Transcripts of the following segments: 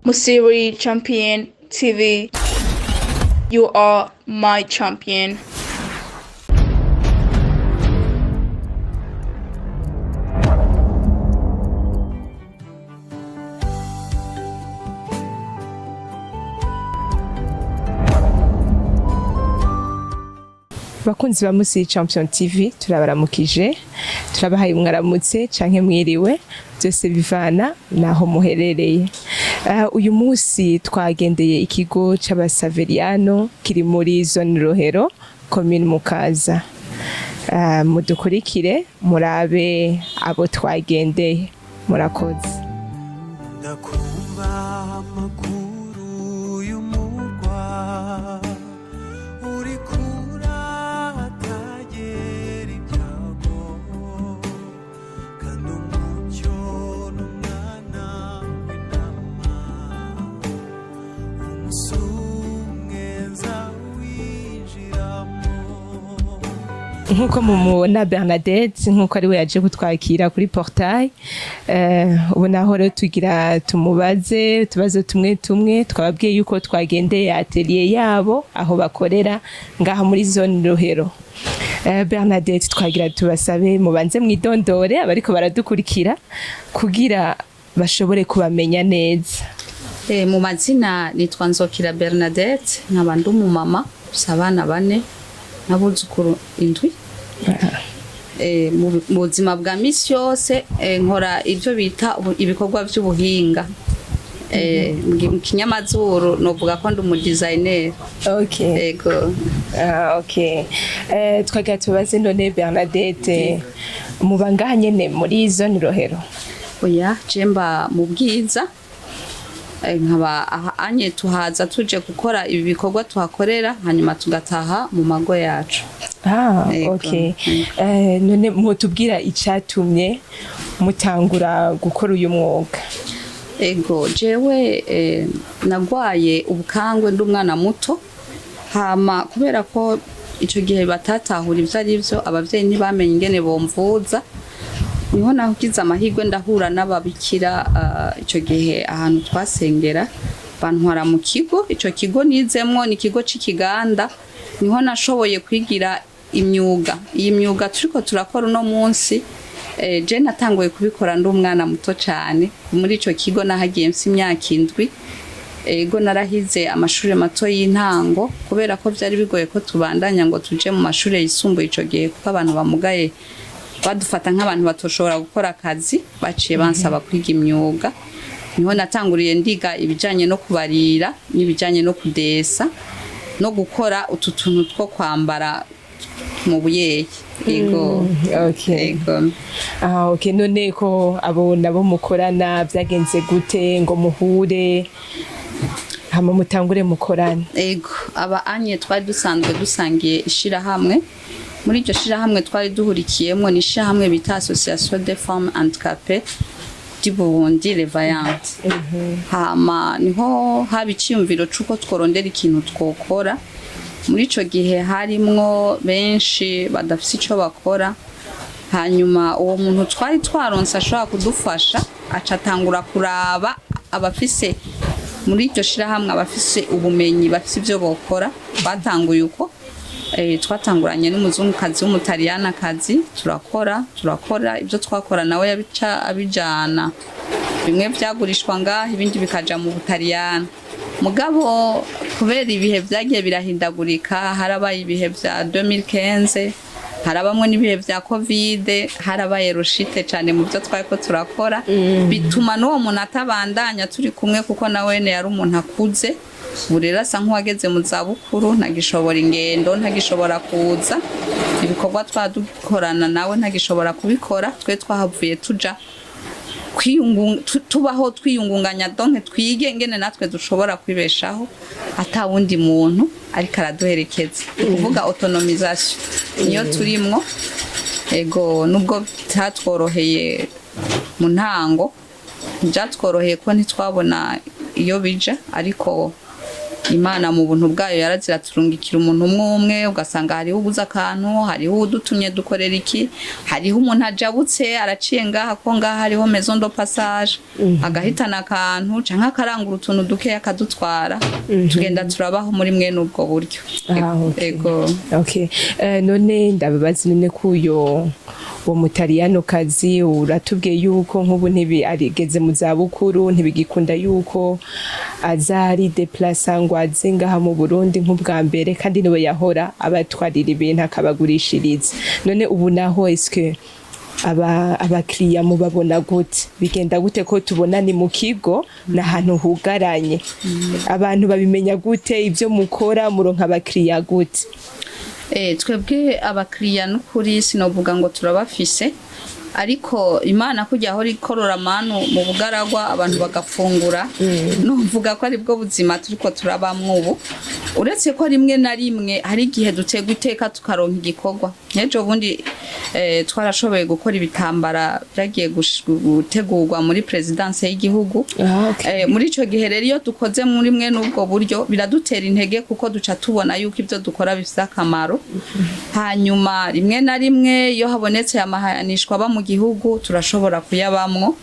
Musiri Champion TV. You are my champion. Bakunzi ba Musi Champion TV, turabaramukije, turabahaye mwaramutse canke mwiriwe, byose bivana naho muherereye. Uyu munsi twagendeye ikigo c'Abasaveriano kiri muri zone Rohero, commune Mukaza. Mudukurikire murabe abo twagendeye. Murakoze. Ndakumva amakuru y'umurwa uri kuratagera ibyago, kandi umucyo n'umwana w'intama umusumwe nzawinjiramo. Nk'uko mumubona, Bernadette, nk'uko ari we yaje kutwakira kuri portail, ubu naho rero tugira tumubaze utubazo tumwe tumwe. Twababwiye yuko twagendeye atelier yabo aho bakorera ngaha muri zone Rohero. Bernadette, twagira tubasabe mubanze mwidondore abariko baradukurikira kugira bashobore kubamenya neza. Mu mazina nitwa Nzokira Bernadette, nkaba ndi umumama mfise abana bane n'abuzukuru indwi. Mu buzima bwa misi yose, nkora ibyo bita ibikorwa by'ubuhinga. Mu kinyamazuru novuga ko ndi umu designer. Ego. Ah, okay. Twagira tubaze none, Bernadette, muba ngaha nyene muri zone Rohero? Oya, je mba mu Bwiza. Nkaba aha anye tuhaza tuje gukora ibi bikorwa tuhakorera, hanyuma tugataha mu mago yacu. Ah, Ego. okay. None mwotubwira icatumye mutangura gukora uyu mwuga? Ego, jewe nagwaye ubukangwe ndi umwana muto, hama kubera ko ico gihe batatahura ivyo ari vyo, abavyeyi ntibamenye ingene bomvuza, niho nagize amahirwe ndahura n'ababikira. Ico gihe ahantu twasengera bantwara mu kigo. Ico kigo nizemwo ni ikigo c'ikiganda, niho nashoboye kwigira imyuga. Iyi myuga turiko turakora uno munsi, je natanguye kubikora ndi umwana muto cane. Muri ico kigo nahagiye mfise imyaka 7. Ego, narahize amashuri mato y'intango kubera ko vyari bigoye ko tubandanya ngo tuje mu mashuri yisumbuye ico gihe, kuko abantu bamugaye badufata nk'abantu batoshobora gukora akazi. Baciye bansaba kwiga imyuga, niho natanguriye ndiga ibijanye no kubarira n'ibijanye no kudesa no gukora utu tuntu two kwambara mu buyeye. Ego. Okay. Ego. Ah, okay. None ko abo nabo mukorana vyagenze gute ngo muhure hama mutangure mukorane? Ego, aba anye twari dusanzwe dusangiye ishirahamwe. Muri iryo shirahamwe twari duhurikiyemwo ni ishirahamwe bita Association des Femmes Handicapées du Burundi Les Vaillantes. Hama niho haba iciyumviro c'uko tworondera ikintu twokora. Muri ico gihe harimwo benshi badafise ico bakora, hanyuma uwo muntu twari twaronse ashobora kudufasha aca atangura kuraba abafise muri iryo shirahamwe, abafise ubumenyi, bafise ivyo bokora. Batanguye uko. Twatanguranye n'umuzungukazi w'umutaliyanakazi, turakora ibyo twakora, nawe yabica abijana, bimwe byagurishwa ngaho, ibindi bikaja mu Butaliyani. Mugabo kubera ibihe vyagiye birahindagurika, harabaye ibihe vya 2015, harabamwe n'ibihe vya Covid, harabaye rushite cane mu byo twariko turakora, bituma n'uwo muntu atabandanya turi kumwe, kuko nawene yari umuntu akuze. Ubu rero asa nk'uwageze mu zabukuru, ntagishobora ingendo, ntagishobora kuza. Ibikorwa twadukorana nawe ntagishobora kubikora. Twe twahavuye tuja tubaho twiyungunganya, donc twige ngene natwe dushobora kwibeshaho ata wundi muntu ariko araduherekeza, ni ukuvuga autonomisation niyo turimwo. Ego, nubwo bitatworoheye mu ntango, ntibyatworoheye ko ntitwabona iyo bija, ariko Imana mu buntu bwayo yarazira turungikira umuntu umwe umwe, ugasanga hariho uguze akantu, hariho udutumye dukorera iki, hariho umuntu ajabutse araciye ngaha, ko ngaha hariho maison de passage, agahitana akantu canke akarangura utuntu dukeya akadutwara. Tugenda turabaho muri mwene ubwo buryo. Ah, okay. Ego. Okay. None ndababaza, none kuyo uwo mutaliyano kazi uratubwiye yuko nk'ubu ntibi arigeze mu zabukuru, ntibigikunda yuko aza ari déplaça ngo aze ngaha mu Burundi nk'ubwa mbere, kandi niwe yahora abatwarira ibintu akabagurishiriza. None ubu naho eske aba abakiriya mubabona gute? Bigenda gute ko tubona ni mu kigo, ni ahantu hugaranye? Abantu babimenya gute ibyo mukora? Muronka abakiriya gute? Twebwe abakiriya n'ukuri sinovuga ngo turabafise, ariko Imana kujya aho ikorora amanu mu bugaragwa abantu bagafungura, nuvuga ko aribwo buzima turiko turabamwo ubu, uretse ko rimwe na rimwe hari igihe dutegwa iteka tukaronka igikorwa. N'ejo bundi twarashoboye gukora ibitambara byagiye gutegurwa muri présidence y'igihugu. Ah, okay. Muri ico gihe rero, iyo dukoze muri mwe n'ubwo buryo, biradutera intege kuko duca tubona yuko ibyo dukora bifite akamaro. Hanyuma rimwe na rimwe iyo habonetse amahayanishwa aba mu gihugu, turashobora kuyabamwo.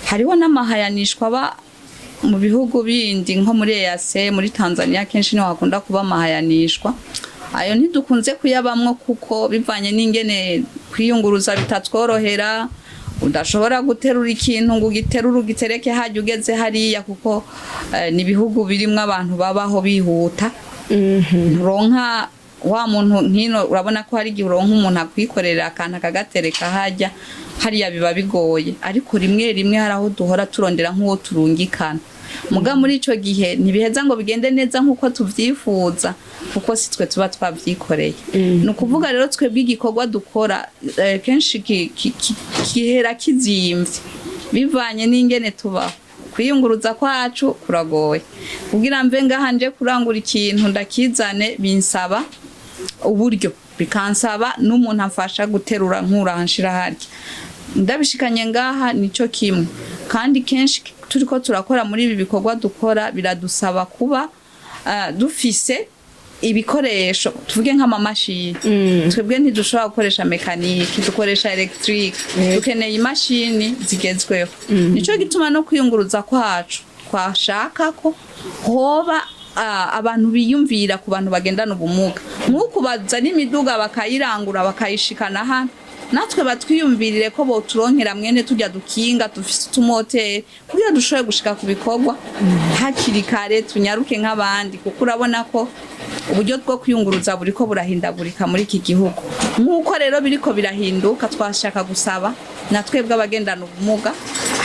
Hariho n'amahayanishwa aba mu bihugu bindi nko muri EAC, muri Tanzania kenshi niho hakunda kuba amahayanishwa. Ayo ntidukunze kuyabamwo kuko bivanye n'ingene kwiyunguruza bitatworohera, udashobora guterura ikintu ngo ugiterure ugitereke hajya ugeze hariya, kuko ni ibihugu birimwo abantu babaho bihuta. Nturonka wa muntu nkino, urabona ko hari igihe uronka umuntu akwikorera akantu akagatereka hajya hariya, biba bigoye. Ariko rimwe rimwe hari aho duhora turondera nk'uwo turungikana, muga muri ico gihe ntibiheza ngo bigende neza nk'uko tuvyifuza, kuko si twe tuba twavyikoreye. Ni ukuvuga rero twebwe igikorwa dukora kenshi gihera kizimvye bivanye n'ingene tubaho. Kwiyunguruza kwacu kuragoye. Kugira mve ngaha nje kurangura ikintu ndakizane, binsaba uburyo, bikansaba n'umuntu amfasha guterura nkura nshira harya ndabishikanye ngaha. Nico kimwe kandi kenshi turiko turakora muri ibi bikorwa dukora, biradusaba kuba dufise ibikoresho, tuvuge nk'amamashini. Twebwe ntidushobora gukoresha mécanique, dukoresha électrique. Dukeneye imashini zigezweho. Nico gituma no kwiyunguruza kwacu twashaka ko hoba abantu biyumvira ku bantu bagendana ubumuga, nk'uku bazana imiduga bakayirangura bakayishikana hano, natwe batwiyumvirire ko boturonkera mwene tujya dukinga dufise utumoteri kugira dushobore gushika ku bikorwa hakiri kare, tunyaruke nk'abandi, kuko urabona ko uburyo bwo kwiyunguruza buriko burahindagurika muri iki gihugu. Nk'uko rero biriko birahinduka, twashaka gusaba na twebwe abagendana ubumuga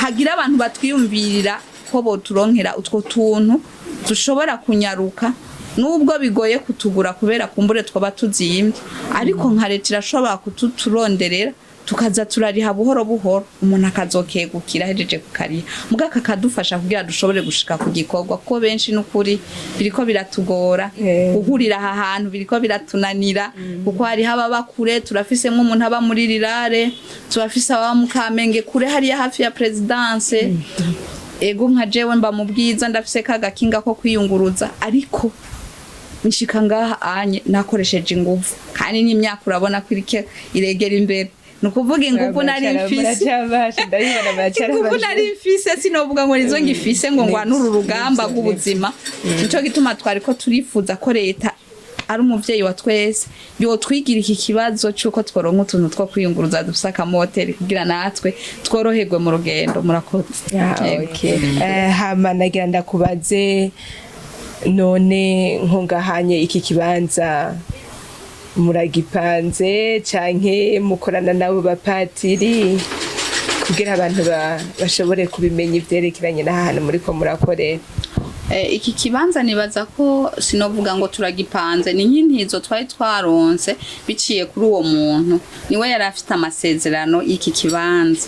hagira abantu batwiyumvirira ko boturonkera utwo tuntu dushobora kunyaruka, nubwo bigoye kutugura kubera kumbure twaba tuzimvye, ariko nka leta irashobora kututuronderera, tukaza turariha buhoro buhoro, umuntu akazokegukira ahejeje kukariha, muga kakadufasha kugira dushobore gushika ku gikorwa, kuko benshi n'ukuri biriko biratugora guhurira aha hantu, biriko biratunanira kuko hariho ababa kure. Turafise nk'umuntu aba muri rirare, turafise ababa mu Kamenge kure hariya hafi ya présidence. Ego, nka jewe mba mu Bwiza, ndafise kagakinga ko kwiyunguruza, ariko nshika ngaha anye nakoresheje inguvu, kandi n'imyaka urabona ko iriko iregera imbere. Ni ukuvuga inguvu nari mfise, inguvu nari mfise sinovuga ngo nizo ngifise ngo ngwanure urugamba rw'ubuzima. Nico gituma twariko turifuza ko leta ari umuvyeyi wa twese yotwigira iki kibazo c'uko tworonka utuntu two kwiyunguruza dufise akamoteri kugira natwe tworoherwe mu rugendo. Murakoze. Ah, Yego. okay. Hama nagira ndakubaze, none nkungahanye iki kibanza muragipanze canke mukorana nabo bapatiri kugira abantu bashobore kubimenya ivyerekeranye n'ahantu muriko murakorera? Iki kibanza nibaza ko sinovuga ngo turagipanze, ni nk'intizo twari twaronse biciye kuri uwo muntu, niwe yari afite amasezerano y'iki kibanza.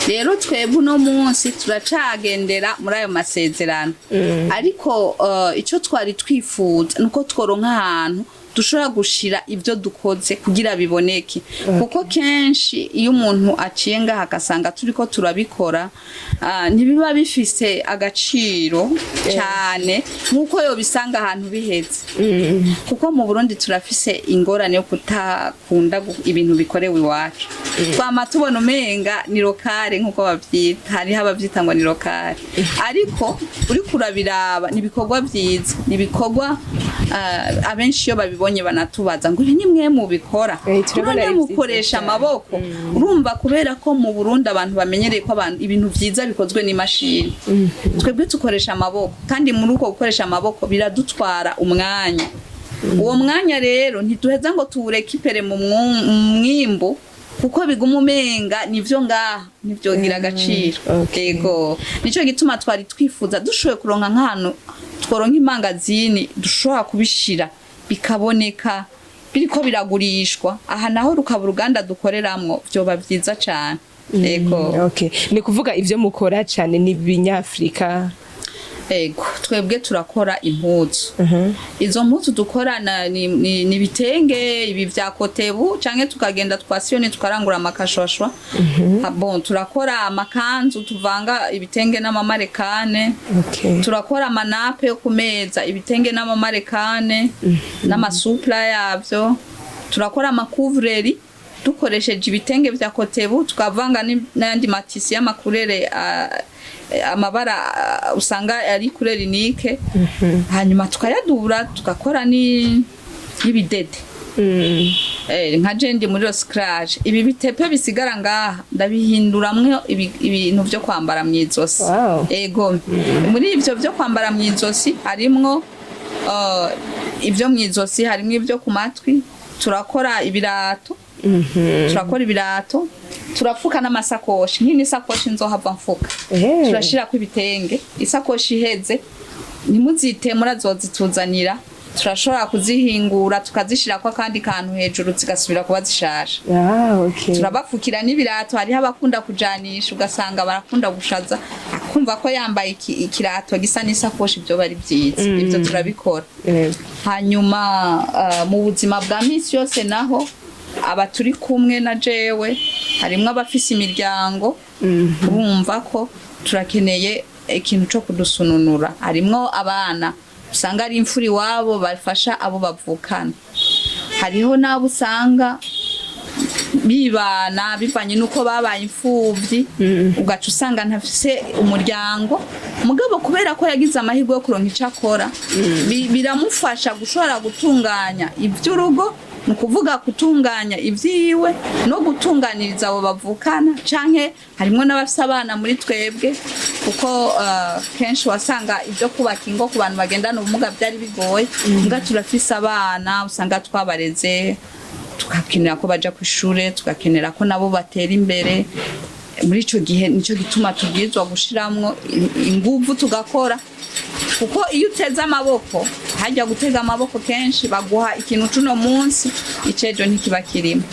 Rero twebwe uno munsi turacagendera muri ayo masezerano, ariko ico twari twifuza nuko tworonka ahantu. Dushobora gushira ibyo dukoze kugira biboneke, kuko kenshi iyo umuntu aciye ngaha agasanga turiko turabikora, ntibiba bifise agaciro cyane nk'uko yobisanga ahantu biheze, kuko mu Burundi turafise ingorane yo kutakunda ibintu bikorewe iwacu. Twama tubona umenga ni local, nk'uko bavyita. Hariho abavyita ngo ni local, ariko uriko urabiraba ni ibikorwa vyiza, ni ibikorwa abenshi iyo babibonye banatubaza ngo: "Ibi ni mwe mubikora?" Turabona None ari vyiza mukoresha cane. amaboko. Urumva, kubera ko mu Burundi abantu bamenyereye ko abantu ibintu vyiza bikozwe n'imashini, twebwe tukoresha amaboko, kandi muri uko gukoresha amaboko biradutwara umwanya. Uwo mwanya rero ntiduheza ngo tuwurekipere mu mwimbu, kuko biguma umenga nivyo ngaha ntivyogira agaciro. Ego, nico gituma twari twifuza dushoboye kuronka nk'ahantu tworonka imangazini dushobora kubishira bikaboneka biriko biragurishwa, aha naho rukaba uruganda dukoreramwo, vyoba vyiza cane. Ego. Okay, ni kuvuga ivyo mukora cane ni binyafrika? Ego, twebwe turakora impuzu. Izo mpuzu dukora ni ibitenge ibi vya kotebu, canke tukagenda twasiyoni tukarangura amakashwashwa. Bon, turakora amakanzu tuvanga ibitenge n'amamarekane. Turakora ama nappes yo ku meza, ibitenge n'amamarekane n'amasupla yavyo. Turakora ama couvre-lits dukoresheje ibitenge vya kotebu, tukavanga n'ayandi ma tissus y'ama couleurs, amabara usanga ari couleur unique, hanyuma tukayadubura, tugakora n'ibidede. Nka je ndi muri recyclage. Ibi bitepe bisigara ngaha ndabihinduramwo ibintu vyo kwambara mw'izosi. Ego, muri ivyo vyo kwambara mw'izosi harimwo ivyo mw'izosi, harimwo ivyo ku matwi. Turakora ibirato, turakora ibirato, turapfuka n'amasakoshi. Nk'ini isakoshi nzohava mfuka, turashirako ibitenge. Isakoshi iheze ntimuzite, murazozituzanira, turashobora kuzihingura tukazishirako akandi kantu hejuru, zigasubira kuba zishasha. Turabapfukira n'ibirato. Hariho abakunda kujanisha, ugasanga barakunda gushaza, akumva ko yambaye ikirato gisa n'isakoshi byo bari byiza. Ibyo turabikora. Hanyuma mu buzima bwa misi yose naho, aba turi kumwe na jewe harimwo abafise imiryango, urumva ko turakeneye ikintu co kudusununura. Harimwo abana usanga ari imfura iwabo, bafasha abo bavukana. Hariho n'abo usanga bibana bivanye n'uko babaye imfuvyi, ugaca usanga ntafise umuryango, mugabo kubera ko yagize amahirwe yo kuronka ico akora, biramufasha gushobora gutunganya ivy'urugo, ni ukuvuga gutunganya ivyiwe no gutunganiriza abo bavukana. Canke harimwo n'abafise abana muri twebwe, kuko kenshi wasanga ibyo kubaka ingo ku bantu bagendana ubumuga byari bigoye. Mbwa turafise abana usanga twabareze, tugakenera ko baja ku ishure, tugakenera ko nabo batera imbere. Muri ico gihe nico gituma tubwirizwa gushiramwo inguvu tugakora, kuko iyo uteze amaboko, hajya gutega amaboko kenshi baguha ikintu cuno munsi, icejo ntikiba kirimo,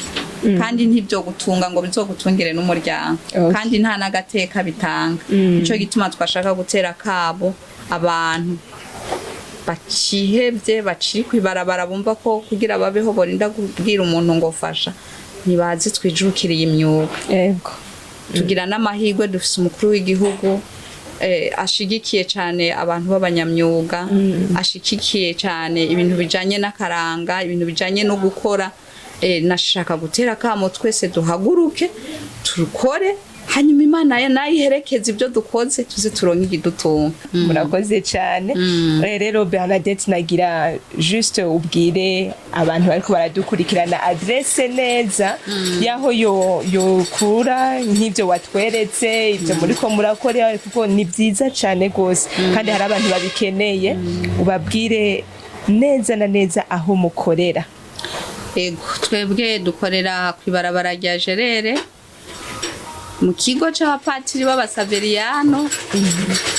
kandi ntibyo gutunga ngo bizogutungire n'umuryango. Kandi nta n'agateka bitanga. Nico gituma twashaka gutera kabo abantu bacihevye, baciri kwibarabara, bumva ko kugira babeho borinda kubwira umuntu ngo fasha, ntibazi twijukiriye imyuga. Tugira n'amahirwe, dufise umukuru w'igihugu ashigikiye cyane abantu b'abanyamyuga, ashigikiye cyane ibintu bijanye n'akaranga, ibintu bijanye no gukora. Nashaka gutera kamo twese duhaguruke turukore, hanyuma Imana nayo iherekeze ibyo dukoze, tuze turonke ikidutunga. Murakoze cyane. Rero Bernadette, nagira juste ubwire abantu bariko baradukurikirana adresse neza yaho yo yokura nk'ivyo watweretse, ibyo muriko murakora, kuko ni byiza cyane rwose kandi hari abantu babikeneye. Ubabwire neza na neza aho mukorera. Ego, twebwe dukorera ku ibarabara rya Jerere, mu kigo c'abapatiri b'Abasaveriyano,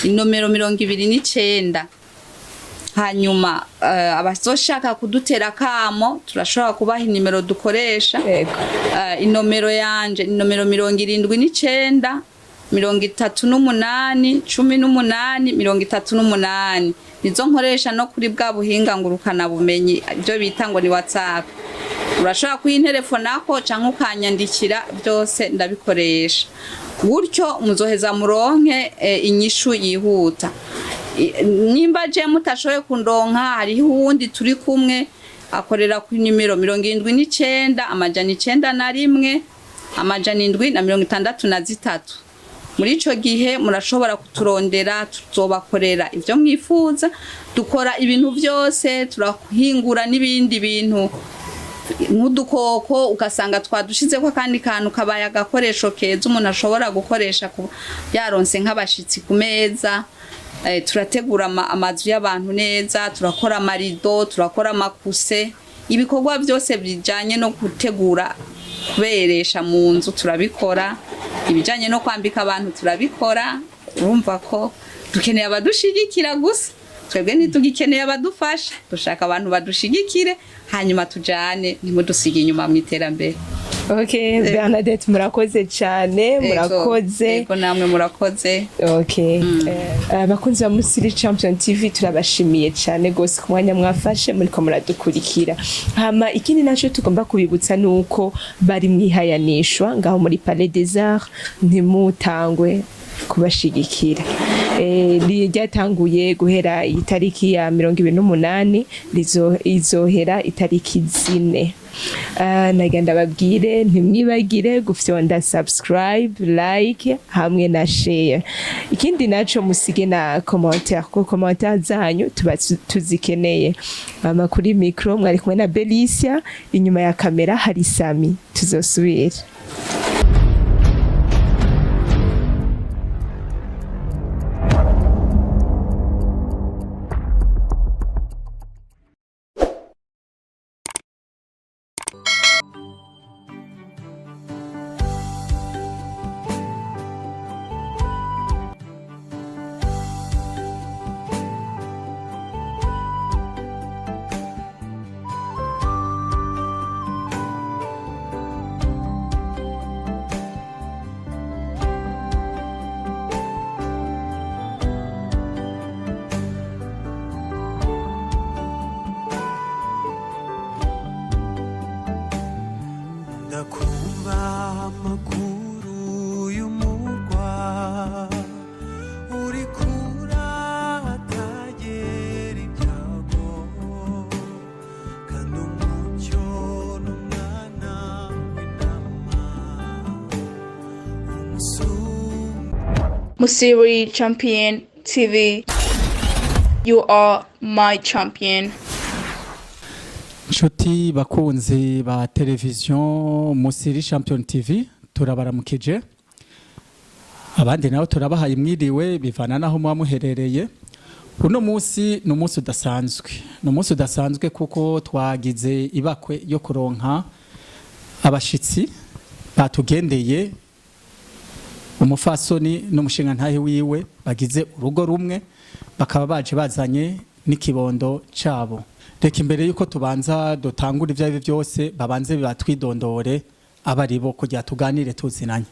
inomero 29. Hanyuma abazoshaka kudutera kamo turashobora kubaha inimero dukoresha. Inomero yanje ni nomero 79 38 18 38. Nizo nkoresha no kuri bwa buhinga ngurukana bumenyi, ibyo bita ngo ni WhatsApp. Urashobora kuyintelefonako canke ukanyandikira, byose ndabikoresha. Gutyo muzoheza muronke inyishu yihuta. Nimba je mutashoboye kundonka, hariho uwundi turi kumwe akorera ku nimero 79 901 763. Muri ico gihe murashobora kuturondera, tuzobakorera ivyo mwifuza. Dukora ibintu vyose, turahingura n'ibindi bintu nk'udukoko, ugasanga twadushizeko akandi kantu kabaye agakoresho keza umuntu ashobora gukoresha yaronse nk'abashitsi ku meza. Turategura amazu y'abantu neza, turakora amarido, turakora amakuse, ibikorwa byose bijanye no gutegura kuberesha mu nzu turabikora, ibijanye no kwambika abantu turabikora. Urumva ko dukeneye abadushigikira gusa. Twebwe ntitugikeneye abadufasha, dushaka abantu badushigikire, hanyuma tujane, ntimudusige inyuma mu iterambere. Okay, Bernadette, murakoze cyane, murakoze. Yego, namwe murakoze. Okay. Abakunzi ba Musiri Champion TV, turabashimiye cyane gose ku mwanya mwafashe muriko muradukurikira. Hama ikindi naco tugomba kubibutsa nuko bari mwihayanishwa ngaho muri Palais des Arts, ntimutangwe kubashigikira. Ryatanguye guhera itariki ya 28, izohera itariki 4. Nagenda babwire ntimwibagire gufyonda subscribe, like hamwe na share. Ikindi naco, musige na commentaire, kuko commentaire zanyu tuba tuzikeneye. Mama kuri micro mwari kumwe na Belicia, inyuma ya kamera hari Sami. Tuzosubira. Ndakumva amakuru y'umurwa uri kuratagera ibyago, kandi umucyo n'umwana w'intama umusumba. Musiri Champion TV. You are my champion. Nshuti bakunzi ba televiziyo Musiri Champion TV, turabaramukije, abandi nabo turabahaye mwiriwe, bivana naho muba muherereye. Uno munsi ni umunsi udasanzwe, ni umunsi udasanzwe kuko twagize ibakwe yo kuronka abashitsi batugendeye, umufasoni n'umushingantahe wiwe bagize urugo rumwe, bakaba baje bazanye n'ikibondo cabo. Reka imbere yuko tubanza dutangura ibyo ari byo byose, babanze batwidondore abari bo kugira tuganire tuzinanye.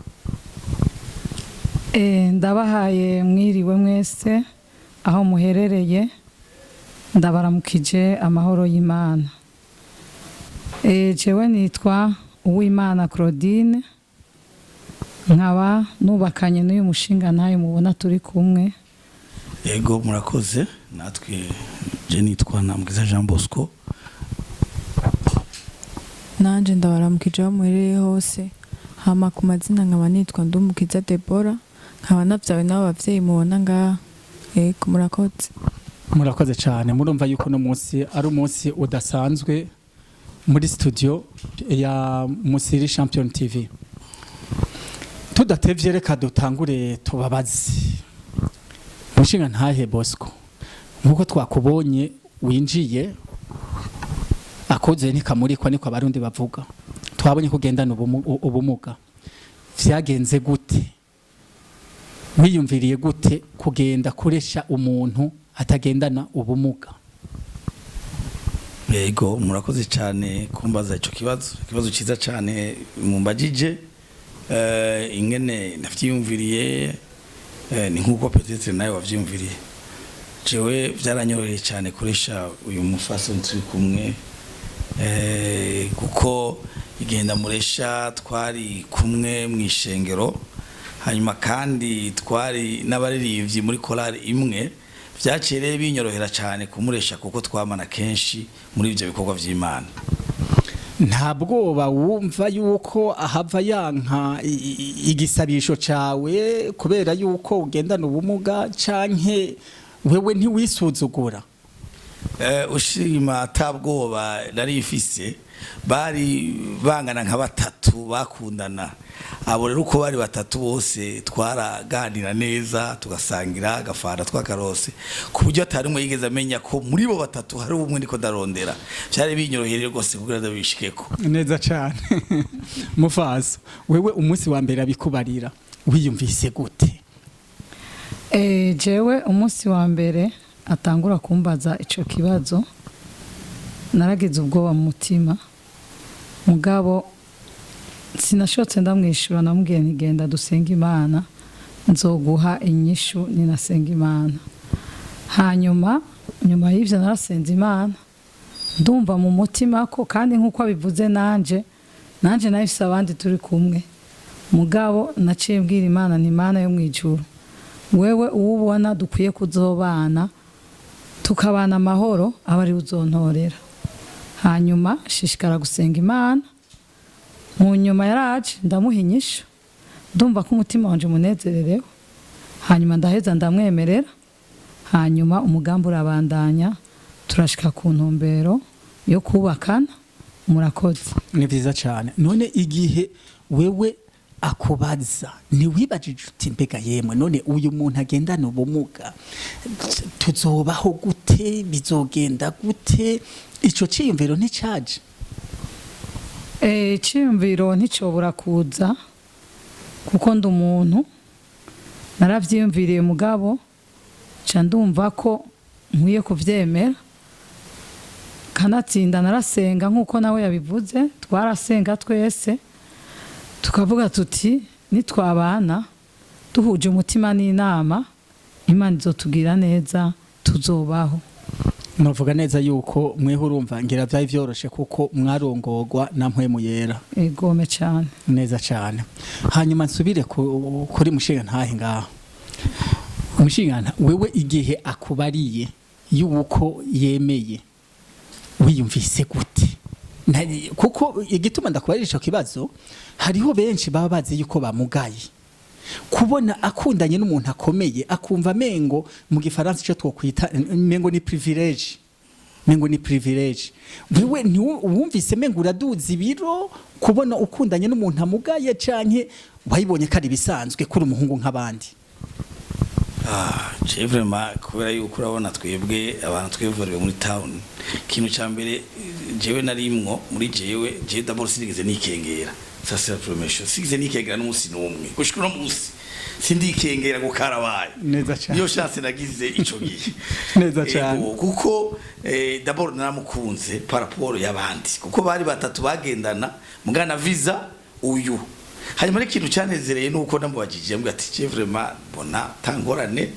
Ndabahaye mwiriwe mwese aho muherereye, ndabaramukije amahoro y'Imana. Jewe nitwa Uwimana Claudine, nkaba nubakanye n'uyu mushinga ntayo mubona turi kumwe. Yego, murakoze. Natwe je nitwa Nambwiza Jean Bosco. Nanje ndabaramukije aho muherereye hose. Hama ku mazina nkaba nitwa Ndumukiza Debora, nkaba navyawe n'abo bavyeyi mubona ngaha. Yego, murakoze. Murakoze cyane. Murumva yuko uno munsi ari umunsi udasanzwe muri studio ya Musiri Champion TV. Tudatevye, reka dutangure tubabaze. Mushinga ntahe Bosco, nkuko twakubonye winjiye, akoze ntikamurikwa, niko abarundi bavuga. Twabonye kugendana ubumuga, vyagenze gute? Wiyumviriye gute kugenda kuresha umuntu atagendana ubumuga? Yego, murakoze cyane kumbaza ico kibazo, ikibazo cyiza cyane mumbajije. Ingene navyiyumviriye, ni nkuko peut-être nawe wavyiyumviriye. Jewe byaranyoroheye cyane kuresha uyu mufasoni turi kumwe, kuko igihe ndamuresha twari kumwe mu ishengero, hanyuma kandi twari n'abaririmbyi muri korali imwe. Byaciye rero binyorohera cyane kumuresha, kuko twamana kenshi muri ibyo bikorwa by'Imana. Nta bwoba wumva yuko ahava yanka igisabisho cawe kubera yuko ugendana ubumuga, canke wewe ntiwisuzugura? Ushima atabwoba nari ifise. Bari bangana nka batatu bakundana. Abo rero uko bari batatu bose twaraganira neza, tugasangira agafanta twakarose, ku buryo atari umwe yigeze amenya ko muri bo batatu hari umwe ndiko ndarondera. Byari binyoroheye rwose kugira ngo bishikeko. Neza cane. Mufaso, wewe umunsi wa mbere abikubarira wiyumvise gute? Jewe umunsi wa mbere atangura kumbaza ico kibazo, naragize ubwoba mu mutima, mugabo sinashotse ndamwishura. Namubwiye nti: "Genda dusenga Imana, nzoguha inyishu ninasenga Imana." Hanyuma nyuma y'ivyo narasenze Imana, ndumva mu mutima ko kandi nk'uko abivuze, nanje nahise abandi turi kumwe, mugabo naciye mbwira Imana ni Imana yo mu ijuru, wewe uwo ubona dukwiye kuzobana tukabana amahoro, aba ari uzontorera. Hanyuma shishikara gusenga Imana. Mu nyuma yaraje, ndamuha inyishu, ndumva ko umutima wanje umunezererewe. Hanyuma ndaheza ndamwemerera, hanyuma umugambi urabandanya, turashika ku ntumbero yo kubakana. Murakoze. Ni vyiza cane. None igihe wewe akubaza, ntiwibajije uti: "Mbega yemwe, none uyu muntu agendana ubumuga tuzobaho gute? Bizogenda gute?" Ico ciyumviro nticaje? Iciyumviro nticobura kuza, kuko ndi umuntu, naravyiyumviriye, mugabo nca ndumva ko nkwiye kuvyemera. Kanatsinda narasenga nk'uko nawe yabivuze, twarasenga twese, tukavuga tuti: "Nitwabana duhuje umutima n'inama, Imana izotubwira neza, tuzobaho." Novuga neza yuko mweho urumva ngira vyari vyoroshe, kuko mwarongorwa na Mpwemu Yera. Egome cyane. Neza cyane. Hanyuma nsubire kuri mushinga ntahe ngaho. Mushinga, wewe igihe akubariye yuko yemeye, wiyumvise gute? Kuko igituma ndakubarira ico kibazo, hariho benshi baba bazi yuko bamugaye, kubona akundanye n'umuntu akomeye akumva mengo, mu gifaransa ico twokwita mengo ni privilège, mengo ni privilège. Wewe wumvise mengo uraduza ibiro kubona ukundanye n'umuntu amugaye, canke wayibonye ko ari ibisanzwe kuri umuhungu nk'abandi? Ah, je vraiment, kubera yuko urabona twebwe abantu twivuriwe muri town, ikintu ca mbere jewe narimwo muri jewe d'abord sinigeze nikengera. Ça, c'est la première chose. Sinigeze nikengera n'umunsi n'umwe, gushika uno munsi sindikengera ngo karabaye. Neza cane. Niyo chance nagize ico gihe. Neza cane. Ego, kuko d'abord naramukunze par rapport y'abandi, kuko bari batatu bagendana mugana visa uyu. Hanyuma rero ikintu cyanezereye nuko namubajije, mbwa ati: "Je vraiment mbona tangorane,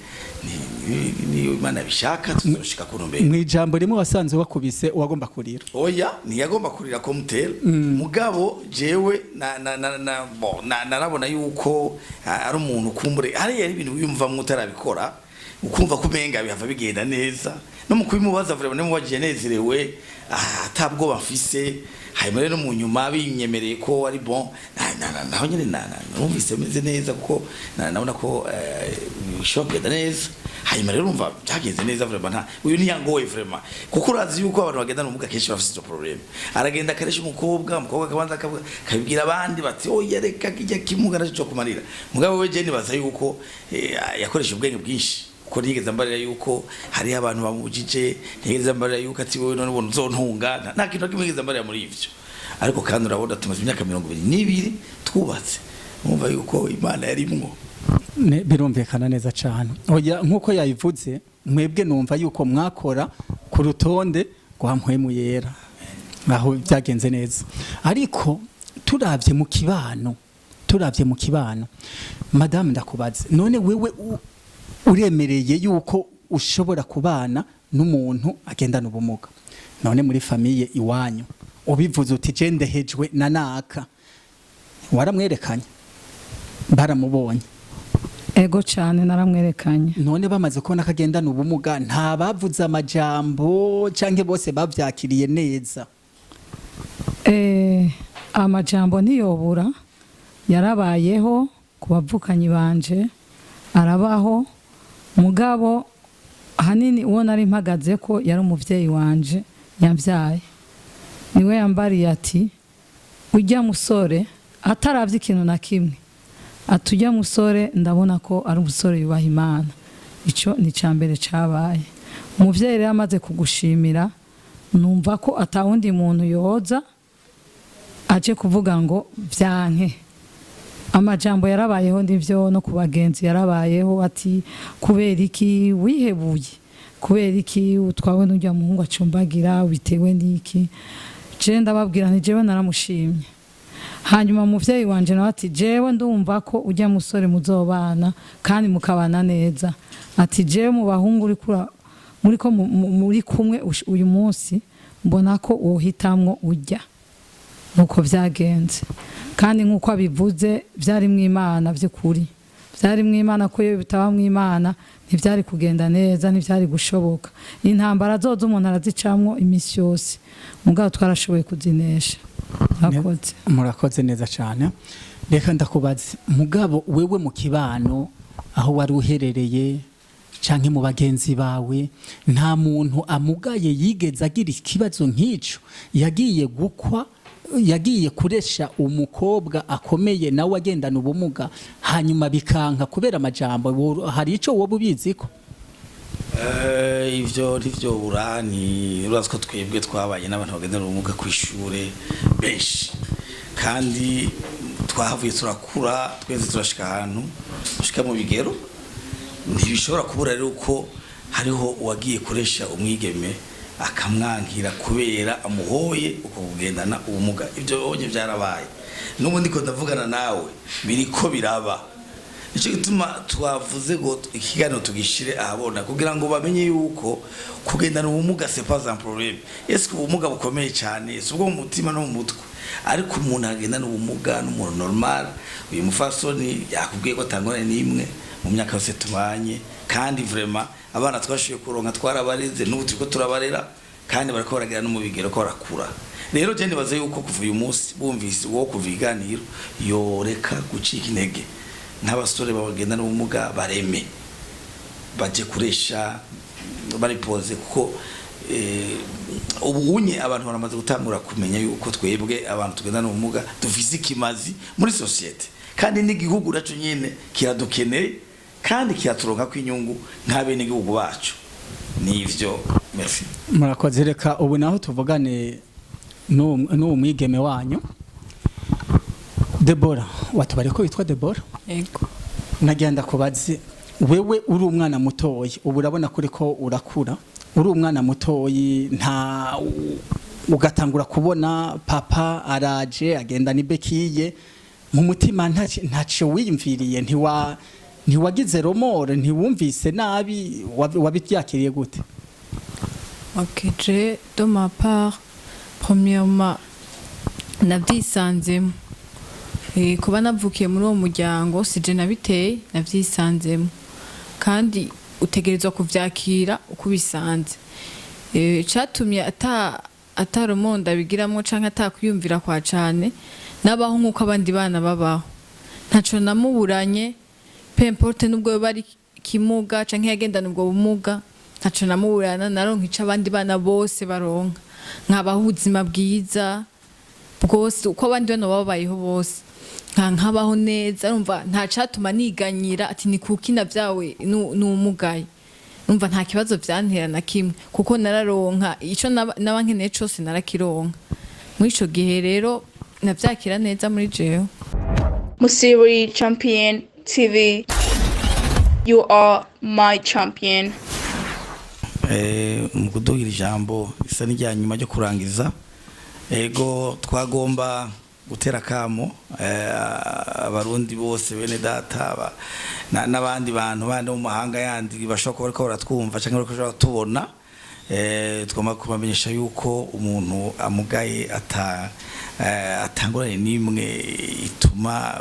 ni Imana bishaka tuzoshika ku ntumbero." Mu ijambo rimwe, wasanze wakubise uwagomba kurira? Oya, ntiyagomba kurira komutera, mugabo jewe na bon, narabona yuko ari umuntu kumbure hariya ari ibintu wiyumvamwo utarabikora, ukumva ko umenga bihava bigenda neza. No mu kubimubaza, vraiment namubajije nezerewe, atabwoba mfise. Hanyuma rero mu nyuma binyemereye ko ari bon, naho nyene numvise meze neza, kuko nabona ko bishobora kugenda neza. Hanyuma rero urumva byagenze neza vraiment. Nta uyu ntiyangoye vraiment, kuko urazi yuko abantu bagendana ubumuga kenshi bafite izo problème. Aragenda akaresha umukobwa, umukobwa akabanza akabibwira abandi bati: "Oya, reka kijya kimuga naco cyo kumarira." Mugabo we je nibaza yuko yakoresha ubwenge bwinshi, kuko ntiyigeze ambarira yuko hariho abantu bamubujije, ntiyigeze ambarira yuko ati: "Wowe none ubona uzontunga." Nta kintu na kimwe yigeze ambarira muri ivyo. Ariko kandi urabona tumaze imyaka 22 twubatse, mwumva yuko Imana yarimwo. Birumvikana neza cyane. Oya, nk'uko yabivuze, mwebwe numva yuko mwakora ku rutonde rwa Mpwemu Yera, aho byagenze neza. Ariko turavye mu kibano, madame, ndakubaze: none wewe uremereye yuko Ushobora kubana n'umuntu agendana ubumuga. None muri famille iwanyu, ubivuze uti: "Je ndehejwe na naka", waramwerekanye, baramubonye? Ego cyane, naramwerekanye. None bamaze kubona ko agendana ubumuga, nta bavuze amajambo canke bose bavyakiriye neza? Amajambo ntiyobura, yarabayeho ku bavukanyi banje, arabaho. Mugabo ahanini uwo nari mpagaze ko yari umuvyeyi wanje yambyaye, niwe yambariye ati: "Ujya musore", ataravye ikintu na kimwe, ati: "Ujya musore ndabona ko ari umusore yubaha Imana." Ico ni icya mbere cabaye. Umuvyeyi rero amaze kugushimira, numva ko atawundi muntu yoza aje kuvuga ngo vyanke. Amajambo yarabayeho ndivyo, no ku bagenzi yarabayeho, ati: "Kubera iki wihebuye? Kubera iki utwawe n'ujya muhungu acumbagira? Bitewe n'iki?" Je ndababwira nti: "Jewe naramushimye." Hanyuma umuvyeyi wanje nawe ati: "Jewe ndumva ko ujya musore muzobana kandi mukabana neza." Ati: "Jewe mu bahungu uri kura muri ko muri kumwe uyu munsi, mbona ko wohitamwo ujya." Nuko byagenze, kandi nk'uko abivuze, byari mu Imana by'ukuri, byari mu Imana, ko iyo bitaba mu Imana ntibyari kugenda neza, ntibyari gushoboka. Intambara zozo umuntu arazicamwo iminsi yose, mugabo twarashoboye kuzinesha. Murakoze. Murakoze neza cyane. Reka ndakubaze, mugabo wewe mu kibano aho wari uherereye canke mu bagenzi bawe, nta muntu amugaye yigeze agira ikibazo nk'ico, yagiye gukwa, yagiye kuresha umukobwa akomeye nawe agendana ubumuga, hanyuma bikanka kubera amajambo? Hari ico woba ubiziko? Ivyo ntivyobura. Ni urazi ko twebwe twabaye n'abantu bagendana ubumuga kw'ishure benshi, kandi twahavuye turakura twese, turashika ahantu dushika mu bigero. Ntibishobora kubura rero ko hariho uwagiye kuresha umwigeme akamwankira kubera amuhoye uko kugendana ubumuga. Ibyo bonye byarabaye, n'ubu ndiko ndavugana nawe biriko biraba. Nicyo gituma twavuze ngo ikiganiro tugishire ahabona kugira ngo bamenye yuko kugendana ubumuga c'est pas un problème. Est-ce que ubumuga bukomeye cyane si ubwo mu mutima no mu mutwe, ariko umuntu agendana ubumuga n'umuntu normal. Uyu mufasoni yakubwiye ko atangorane n'imwe mu myaka yose tubanye, kandi vraiment abana twashoboye kuronka twarabareze, n'ubu turiko turabarera, kandi bariko baragera no mu bigero ko barakura. Rero je nibaza yuko kuva uyu munsi bumvise uwo kuva ibiganiro, yoreka gucika intege, nk'abasore bagendana ubumuga bareme baje kuresha baripoze, kuko ubunye abantu baramaze gutangura kumenya yuko twebwe abantu tugendana ubumuga dufise ikimazi muri société, kandi n'igihugu naco nyene kiradukeneye kandi kiraturonka ko inyungu nk'abenegihugu bacu. Nivyo, merci. Murakoze. Reka ubu naho tuvugane n'uwo mwigeme wanyu Debora. Watubare ko witwa Debora? Ego. Nagira kubaze, wewe uri umwana mutoyi, ubu urabona kuri ko urakura, uri umwana mutoyi, nta ugatangura kubona papa araje agenda n'ibéquille, mu mutima ntacyo wiyumviriye? Ntiwagize remords? Ntiwumvise nabi? Wabibyakiriye gute? Ok, je de ma part, premièrement, navyisanzemo. Kuba navukiye muri uwo muryango sije nabiteye, navyisanzemo, kandi utegerezwa kuvyakira uko ubisanze. Icatumye ata remords bigiramwo canke atakwiyumvira kwa cane, nabaho nk'uko abandi bana babaho, ntaco namuburanye, peu importe nubwo yoba ari kimuga canke yagendana ubwo bumuga, ntaco namuburana. Naronka ico abandi bana bose baronka, nkabaho ubuzima bwiza bwose uko abandi bana baba babayeho bose, nkabaho neza. Urumva nta catuma niganyira ati ni kuki navyawe n'umugaye. Numva nta kibazo vyantera na kimwe, kuko nararonka ico naba nkeneye cose, narakironka muri ico gihe. Rero navyakira neza muri jewe. Musiri Champion TV. You are my champion. Mu kuduha ijambo isa n'irya nyuma ryo kurangiza, ego, twagomba Gutera kamo abarundi bose, bene data, n'abandi bantu bandi mu mahanga yandi bashobora kuba bariko baratwumva canke bariko baratubona, tugomba kubamenyesha yuko umuntu amugaye ata atangorane n'imwe ituma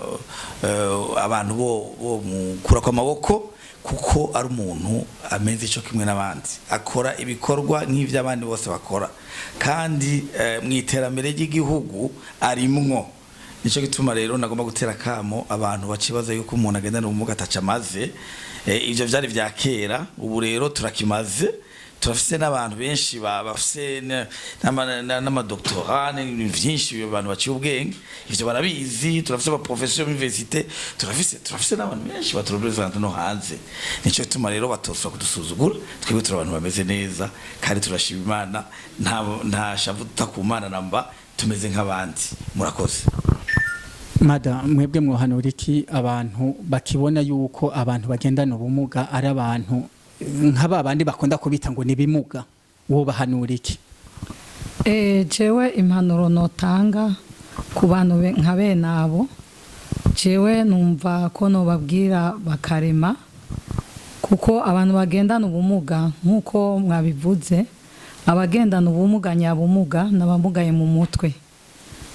abantu bo mukura kw'amaboko, kuko ari umuntu ameze ico kimwe n'abandi, akora ibikorwa nk'ivy'abandi bose bakora, kandi mu iterambere ry'igihugu arimwo. Nico gituma rero nagomba gutera kamo abantu bacibaza yuko umuntu agendana ubumuga ataca amaze. Ivyo vyari vya kera, ubu rero turakimaze. Turafise n'abantu benshi bafise n'amadoctorat n'ibintu vyinshi, abantu baciye ubwenge, ivyo barabizi. Turafise abaprofesseur université, turafise n'abantu benshi baturepresenta no hanze. Nico gituma rero batoswa kudusuzugura. Twebwe turi abantu bameze neza kandi turashima Imana, nta shavu duta ku Mana namba, tumeze nk'abandi. Murakoze. Mada, mwebwe mwohanura iki abantu bakibona yuko abantu bagendana ubumuga ari abantu nka bandi bakunda kubita ngo ni bimuga? Wobahanura iki? Jewe impanuro notanga ku bantu nka bene abo, jewe numva ko nobabwira bakarema, kuko abantu bagendana ubumuga, nk'uko mwabivuze, abagendana ubumuga nyabumuga n'abamugaye mu mutwe.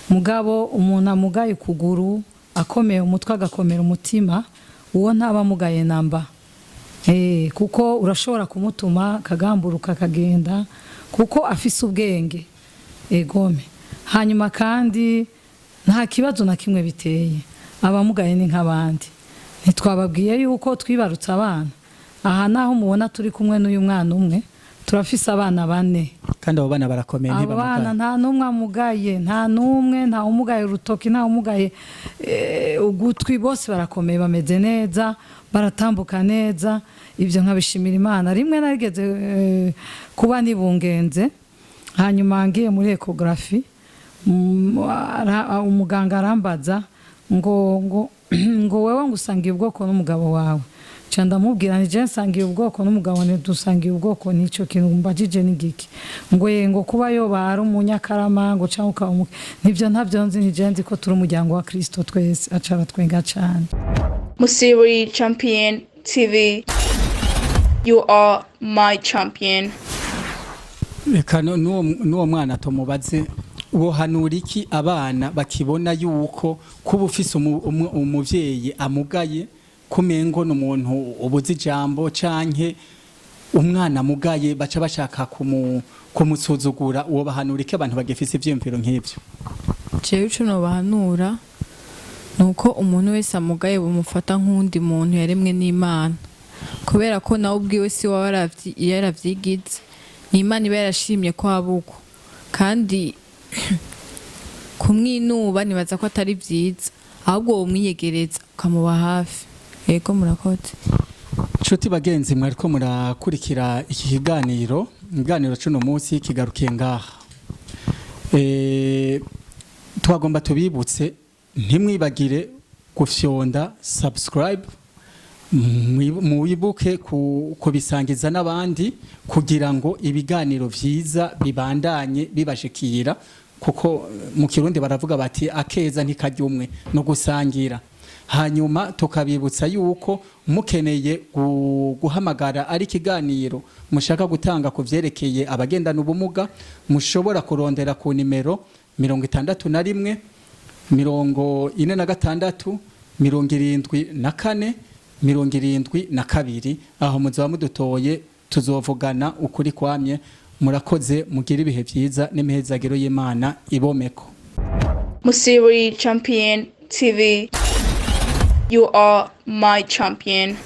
Mugabo umuntu amugaye ukuguru, akomeye umutwe, agakomera umutima, uwo ntaba amugaye namba. Kuko urashobora kumutuma akagamburuka akagenda, kuko afise ubwenge egome. Hanyuma kandi nta kibazo na kimwe biteye, abamugaye ni nk'abandi. Ntitwababwiye yuko twibarutse abana? Aha naho mubona turi kumwe n'uyu mwana umwe, turafise abana bane. Kandi abo bana barakomeye? Abo bana Ntibamugaye? Nta n'umwe amugaye, nta n'umwe, nta umugaye urutoki, nta umugaye ugutwi. Bose barakomeye, bameze neza, baratambuka neza. Ibyo nkabishimira Imana. Rimwe narigeze kuba nibungenze, hanyuma ngiye muri échographie, umuganga arambaza ngo wewe ngo usangiye ubwoko n'umugabo wawe? Nca ndamubwira ni je nsangiye ubwoko n'umugabo, ntidusangiye ubwoko, nico kintu mbajije ni giki? Ngo ye, ngo kuba yoba ari umunyakarama ngo canke ukaba nivyo ntavyo nzi, ni je nzi ko turi umuryango wa Kristo twese. Aca aratwenga cane. Musiri Champion TV. You are my champion. Reka n'uwo mwana tumubaze. Wohanura iki abana bakibona yuko kuba ufise umuvyeyi amugaye kumengo ni umuntu ubuze ijambo, canke umwana amugaye baca bashaka kumusuzugura? Uwo bahanura iki abantu bagifise ivyiyumviro nk'ivyo? Jewe ico nobahanura ni uko umuntu wese amugaye bamufata nk'uwundi muntu yaremwe n'Imana, kubera ko nawe ubwiwe si we yaravyigize, ni Imana iba yarashimye ko aba uko. Kandi kumwinuba nibaza ko atari vyiza, ahubwo womwiyegereza ukamuba hafi. Yego, murakoze. Nshuti bagenzi mwariko murakurikira iki kiganiro, ikiganiro c'uno munsi kigarukiye ngaha. Twagomba tubibutse, ntimwibagire gufyonda subscribe, mwibuke kubisangiza n'abandi kugira ngo ibiganiro vyiza bibandanye bibashikira, kuko mu Kirundi baravuga bati akeza ntikarya umwe, no gusangira. Hanyuma tukabibutsa yuko mukeneye guhamagara ari ikiganiro mushaka gutanga ku vyerekeye abagendana ubumuga, mushobora kurondera ku nimero 61 46 74 72. Aho muzaba mudutoye, tuzovugana ukuri kwamye. Murakoze, mugire ibihe vyiza n'imihezagiro y'Imana ibomeko. Musiri Champion TV. You are my champion.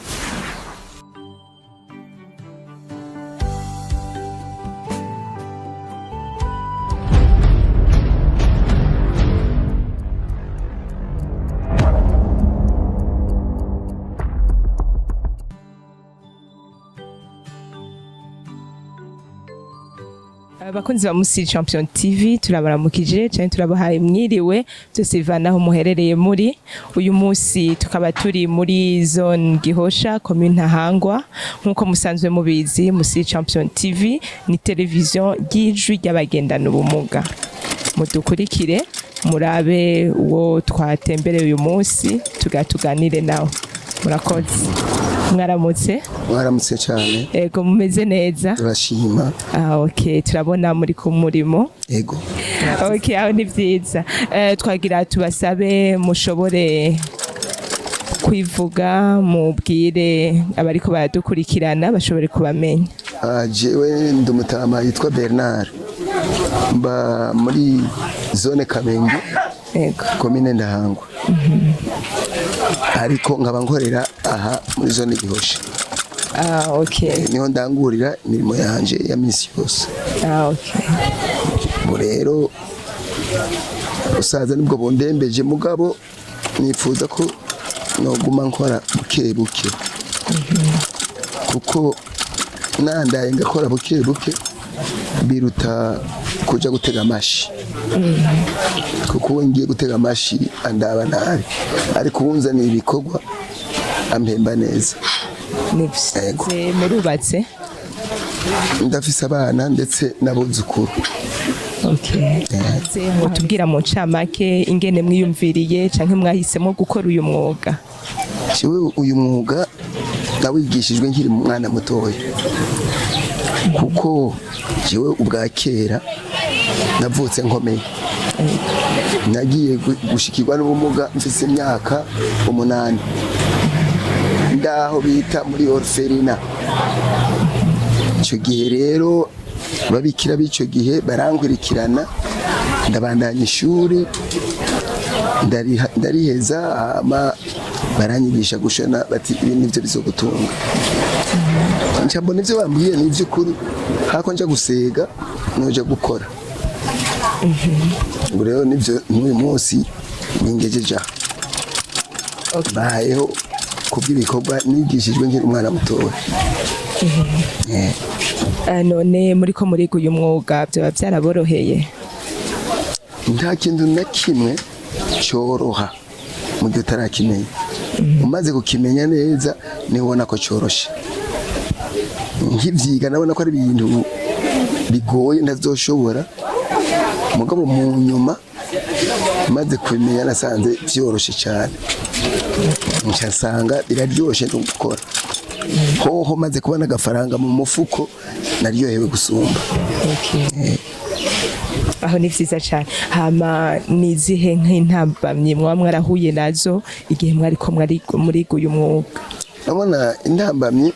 Abakunzi ba Musi Champion TV, turabaramukije cyane, turabahaye mwiriwe, byose bivana aho muherereye. Muri uyu munsi tukaba turi muri zone Gihosha, commune Ntahangwa. Nk'uko musanzwe mubizi, Musi Champion TV ni televiziyo ry'ijwi ry'abagendana ubumuga. Mudukurikire. Murabe uwo twatembereye uyu munsi, tuga tuganire nawe. Murakoze, mwaramutse. Mwaramutse cyane. Ego, mumeze neza? Turashima. Ah, okay, turabona muri ku murimo. Ego. Okay, aho ni byiza. Twagira tubasabe mushobore kwivuga, mubwire abariko baradukurikirana bashobore kubamenya. Ah, jewe ndi umutama yitwa Bernard, mba muri zone Kamenge, komine Ndahangwa, ariko nkaba nkorera aha muri zone Gihosha. Ah, okay. Niho ndangurira imirimo yanje ya misi yose. Ah, okay. Ubu rero usaza nibwo bundembeje, mugabo nifuza ko noguma nkora buke buke, kuko nandaye ngakora buke buke biruta kuja gutega amashi, kuko uwo ngiye gutega amashi andaba nabi, ariko uwunzaniye ibikorwa ampemba neza. Nivyo. Murubatse? Ndafise abana ndetse n'abuzukuru. Okay. Mutubwira mu ncamake ingene mwiyumviriye canke mwahisemo gukora uyu mwuga. Jewe uyu mwuga nawigishijwe nkiri umwana mutoya, kuko jewe ubwa kera navutse nkomeye, nagiye gushikirwa n'ubumuga mfise imyaka 8, ndaho bita muri orphelinat. Icyo gihe rero ababikira b'icyo gihe barankurikirana, ndabandanya ishuri, ndariheza, hama baranyigisha gushona, bati ibi nivyo bizogutunga. Nca mbona ivyo bambwiye ni ivy'ukuri, hako nja gusega noja gukora. Ubu rero nivyo n'uyu munsi ningejeje aha, mbayeho kubw'ibikorwa nigishijwe nkiri umwana mutoya. None muriko muriga uyu mwuga vyoba vyaraboroheye? Nta kintu na kimwe cyoroha mu gihe utarakimenya. Umaze kukimenya neza niho ubona ko cyoroshe. Nkibyiga nabona ko ari ibintu bigoye ntazoshobora, mugabo mu nyuma maze kubimenya nasanze byoroshe cyane, nca nsanga biraryoshe no gukora. Hoho maze kubona agafaranga mu mufuko naryohewe gusumba. Aho ni vyiza cane. Hama nizihe nk'intambamyi mwaba mwarahuye nazo igihe mwariko muriga uyu mwuga? Urabona intambamyi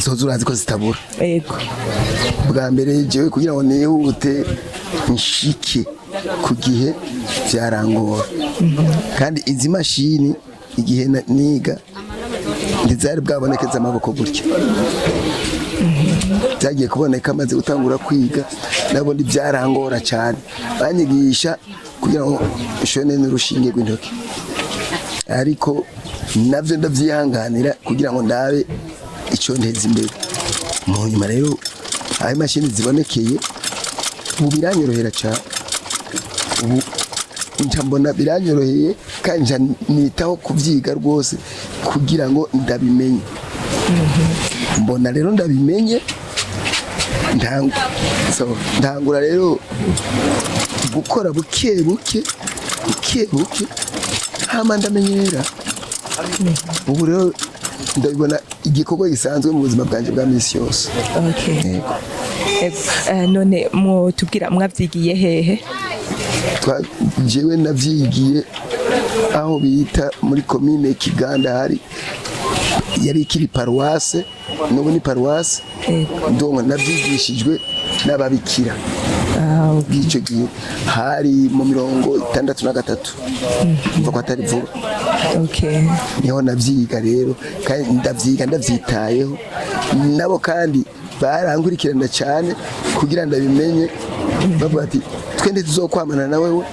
zoza urazi ko zitabura. Yego. Bwa mbere jewe kugira ngo nihute nshike ku gihe byarangora, kandi izi mashini igihe niga ntizari bwabonekeze amaboko gutya, byagiye kuboneka maze gutangura kwiga. Nabundi byarangora cyane, banyigisha kugira ngo nshone n'urushinge rw'intoki, ariko navyo ndavyihanganira kugira ngo ndabe icyo nteza imbere. Mu nyuma rero aho imashini zibonekeye ubu biranyorohera cyane, ubu nca mbona biranyoroheye, kandi nca nitaho kubyiga rwose kugira ngo ndabimenye. Mbona rero ndabimenye, ntangura rero gukora buke buke buke buke, hama ndamenyera. Ubu rero ndabibona igikorwa gisanzwe mu buzima bwanjye bwa minsi yose. Okay. Yego. Ego. None mwotubwira mwavyigiye hehe? Jewe navyigiye aho bita muri komine Kiganda, hari yari ikiri paruwase, n'ubu ni paruwase. Ndongo navyigishijwe n'ababikira bw'icyo gihe, hari mu 63, mva ko atari vuba. Okay. Niho navyiga rero, kandi ndavyiga ndavyitayeho, nabo kandi barankurikirana cyane kugira ndabimenye, bavuga ati twende tuzokwamana na wewe,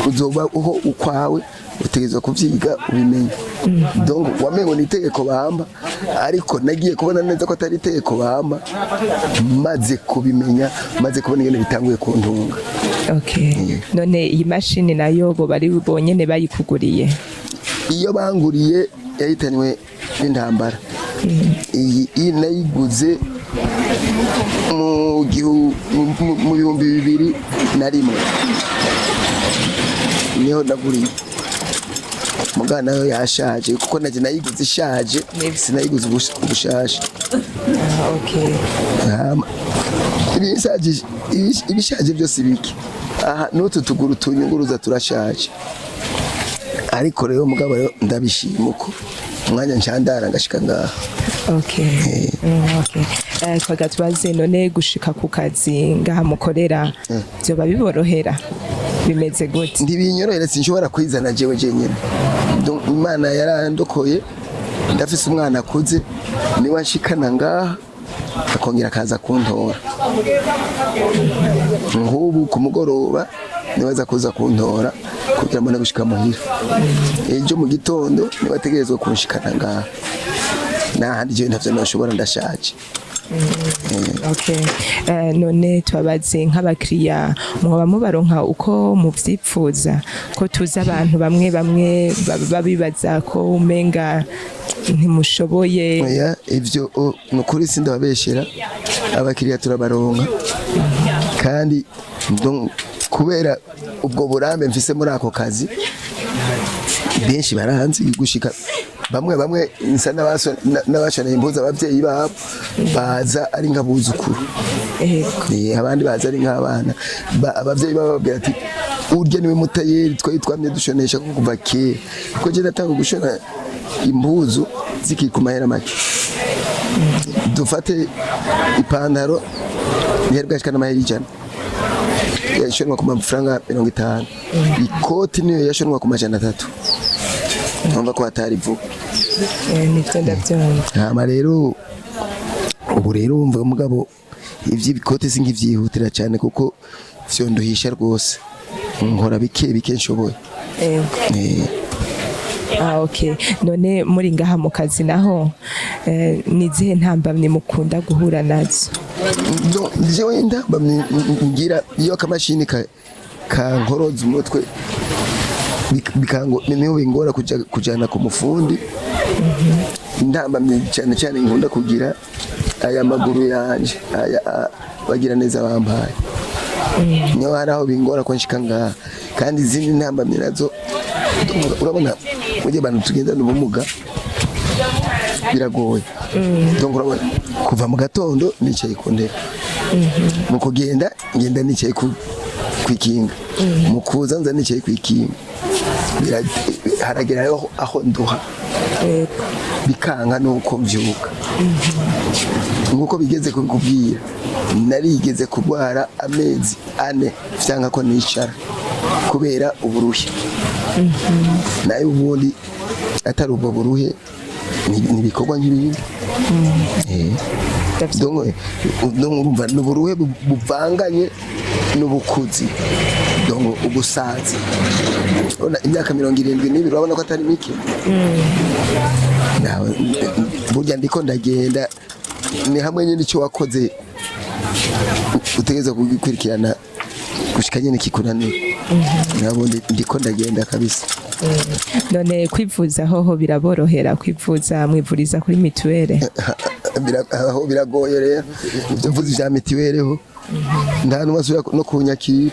uzoba uho ukwawe, utegerezwa kuvyiga ubimenye. Donc wamengo ni itegeko bamba, ariko nagiye kubona neza ko atari itegeko bamba maze kubimenya, maze kubona ingene bitanguye kuntunga. Okay. None iyi mashini nayo bo bari bonyene bayikuguriye? Iyo banguriye yahitanywe n'intambara. Iyi nayiguze Mu 2001 niho naguriye. Mugana nayo yashaje, kuko naje nayiguze ishaje, sinayiguze ubushasha. Ah, okay. Hama, ibishaje, ibishaje byose biki aha, n'utu tuguru tunyunguruza turashaje. Ariko rero mugabo rero ndabishima uko umwanya ncandara ngashika ngaha. Okay. Okay. Twaga tubaze, none gushika ku kazi ngaha mukorera vyoba biborohera, bimeze gute? Ntibinyorohere, sinshobora kwizana jewe jenyine. Donc, Imana yarandokoye, ndafise umwana akuze, niwe anshikana ngaha akongera akaza kuntora. Nk'ubu ku mugoroba niwe aza kuza kuntora kugira mbone gushika muhira. Ejo mu gitondo niwe ategerezwa kunshikana ngaha, nahandi jewe ntavyo noshobora, ndashaje. Okay. None tubabaze, nk'abakiriya mwoba mubaronka uko muvyipfuza? Ko tuzi abantu bamwe bamwe babibaza ko umenga ntimushoboye. Oya, ivyo ni ukuri, sindababeshera, abakiriya turabaronka. Kandi kubera ubwo burambe mfise muri ako kazi, benshi baranzi, gushika bamwe bamwe nsa n'abashoneye impuzu abavyeyi babo, baza ari nk'abuzukuru. Abandi baza ari nk'abana. Abavyeyi babo bababwira ati: "Urya niwe mutayeri twari twamye dushonesha ko kuva kera." Kuko je natanga gushona impuzu zikiri ku mahera make. Dufate ipantaro ntiyari bwashika n'amahera 100, yashonwa ku mafaranga 50. Ikoti niyo yashonwa ku 300. Numva ko hatari vuba. Nivyo, ndavyumva. Hama rero ubu rero wumva mugabo ivy'ibikote sinkivyihutira cyane, kuko vyonduhisha rwose. Nkora bike bike nshoboye. Ah, okay. None muri ngaha mu kazi naho, ni izihe ntambamye mukunda guhura nazo? No, jewe ndamba ngira iyo akamashini kankoroza umutwe, bikango niho bingora kujana ku mufundi. Ndambamye cyane cyane nkunda kugira, aya maguru yanje aya bagira neza bampaye, niyo hari aho bingora ko nshika ngaha. Kandi izindi ntambamye nazo, urabona mu gihe abantu tugendana ubumuga biragoye. Donc urabona kuva mu gatondo nicaye ku ntebe, mu kugenda ngenda nicaye ku kwikinga, mu kuza nza nicaye ku ikinga. Haragera aho nduha, bikanka nuko mvyuka. Nkuko bigeze kubikubwira, narigeze kurwara amezi 4, vyanka ko nicara kubera uburuhe. Nayo ubundi atari ubwo buruhe, ni ibikorwa nk'ibindi. Donc urumva ni uburuhe buvanganye n'ubukuzi, donc ubusaza. Urabona imyaka 72, urabona ko atari mike. Nawe burya ndiko ndagenda, ni hamwe nyine icyo wakoze utegereza kugikurikirana gushika nyine kikunanira. Nabo ndiko ndagenda kabisa. None kwivuza hoho biraborohera? Kwivuza, mwivuriza kuri mituwele? Aho biragoye rero, ibyo mvuze vya mitiweli ho nta n'umwe asubira no kunyakira,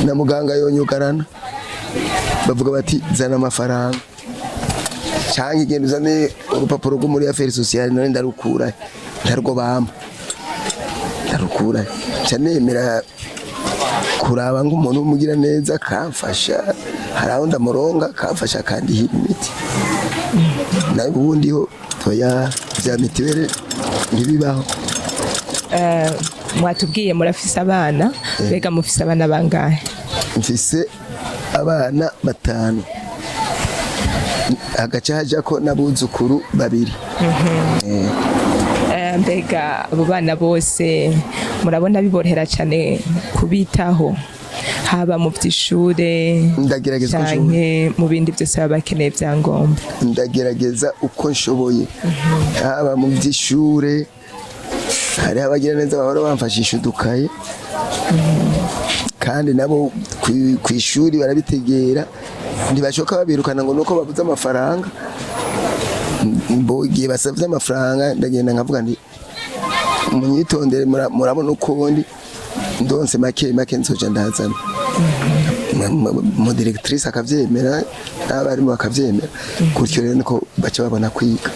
na muganga yonyugarana. Bavuga bati: "Zana amafaranga canke igenda uzane urupapuro rwo muri affaires sociales." None ndarukura? Ntarwo bampa, ndarukura? Nca nemera kuraba nk'umuntu w'umugira neza akamfasha, hari aho ndamuronga akamfasha akandihira imiti. Nayo ubundi ho toya, vya mitiweli ntibibaho. Mwatubwiye murafise abana, mbega mufise abana bangahe? Mfise abana batanu, hagaca hajako n'abuzukuru babiri. Mbega abo bana bose murabona biborohera cyane kubitaho, haba mu by'ishure Ndagerageza uko nshoboye. canke mu bindi byose baba bakeneye byangombwa? Ndagerageza uko nshoboye, haba mu by'ishure, hariho abagira neza bahora bamfashisha udukaye, kandi nabo kw'ishuri barabitegera, ntibashoka babirukana ngo nuko babuze amafaranga. Mbo igihe basabye amafaranga, ndagenda nkavuga nti Munyitondere, murabona uko ndi, ndonse make make nzoja ndazana. Mu directrice akavyemera, n'abarimu bakavyemera gutyo, rero niko baca babona kwiga.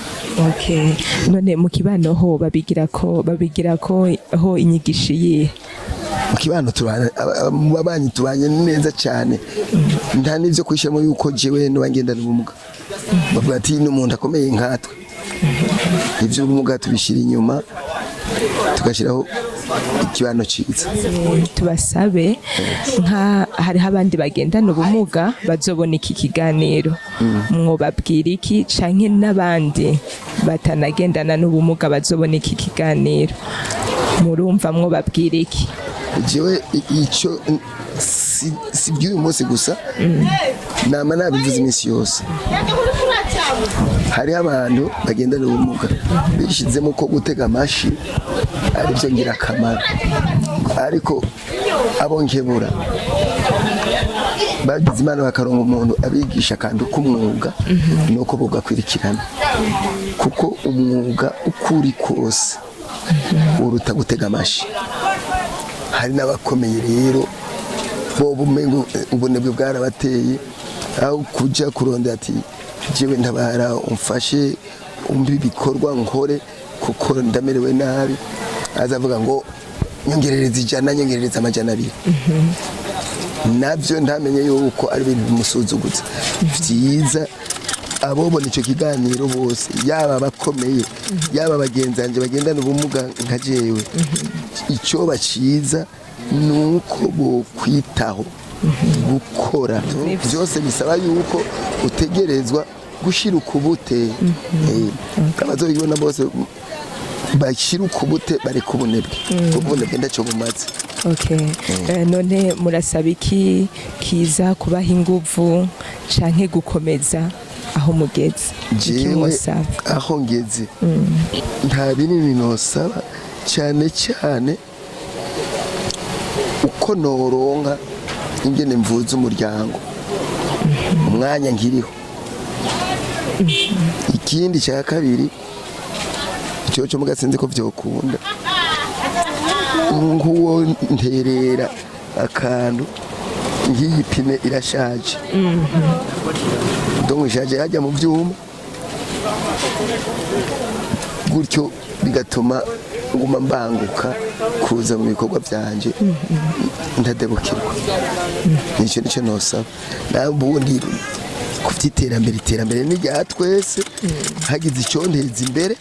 Okay, none mu kibano ho babigira ko ho inyigisho iyihe? Mu kibano tubana, mu babanyi tubanye neza cyane, nta n'ivyo kwishiramo yuko jewe nuba ngendana ubumuga. Bavuga ati ni umuntu akomeye nkatwe. Ivy'ubumuga tubishyira inyuma, tugashyiraho ikibano ciza. Tubasabe, nka hariho abandi bagendana ubumuga bazobona iki kiganiro, mwobabwira iki? Canke n'abandi batanagendana n'ubumuga bazobona iki kiganiro, murumva mwobabwira iki? Jewe icyo si by'uyu munsi gusa, nama nabivuze iminsi yose. Hariho abantu bagendana ubumuga bishizemo ko gutega amashi aribyo ngirakamaro, ariko abo nkebura bagize Imana bakaronka umuntu abigisha akantu k'umwuga, nuko bugakwirikirana, kuko umwuga uko uri kose uruta gutega amashi. Hari n'abakomeye rero bo umengo ubunebwe bwarabateye, aho kuja kurondera ati jewe ntabara, umfashe, umbe ibikorwa nkore kuko ndamerewe nabi, azavuga ngo nyongerereza 100, nyongerereza 200. Nabyo ntamenye yuko ari ibintu bimusuzuguza. Vyiza abobona icyo kiganiro bose, yaba abakomeye, yaba bagenzi banjye bagendana ubumuga nka jewe, icyo baciza ni uko bokwitaho gukora. Byose bisaba yuko utegerezwa gushira ukubute. Abazobibona bose bashyira ukubute, bareka ubunebwe, kuko ubunebwe ntacyo bumaze. Okay. None murasaba iki kiza kubaha inguvu canke gukomeza aho mugeze? Iki Jewe mwosaba? aho ngeze nta binini nosaba, cyane cyane uko noronka ingene mvuza umuryango umwanya nkiriho. Ikindi cya kabiri, icyo cyo mugasinzi ko vyokunda, nk'uwo nterera akantu nk'iyi pine irashaje, donc ishaje hajya mu byuma gutyo, bigatuma nguma mbanguka kuza mu bikorwa byanje ntadebukirwa. Nicyo nosaba. Nawe ubundi ku by'iterambere, iterambere ni rya twese. Hagize icyonteza imbere,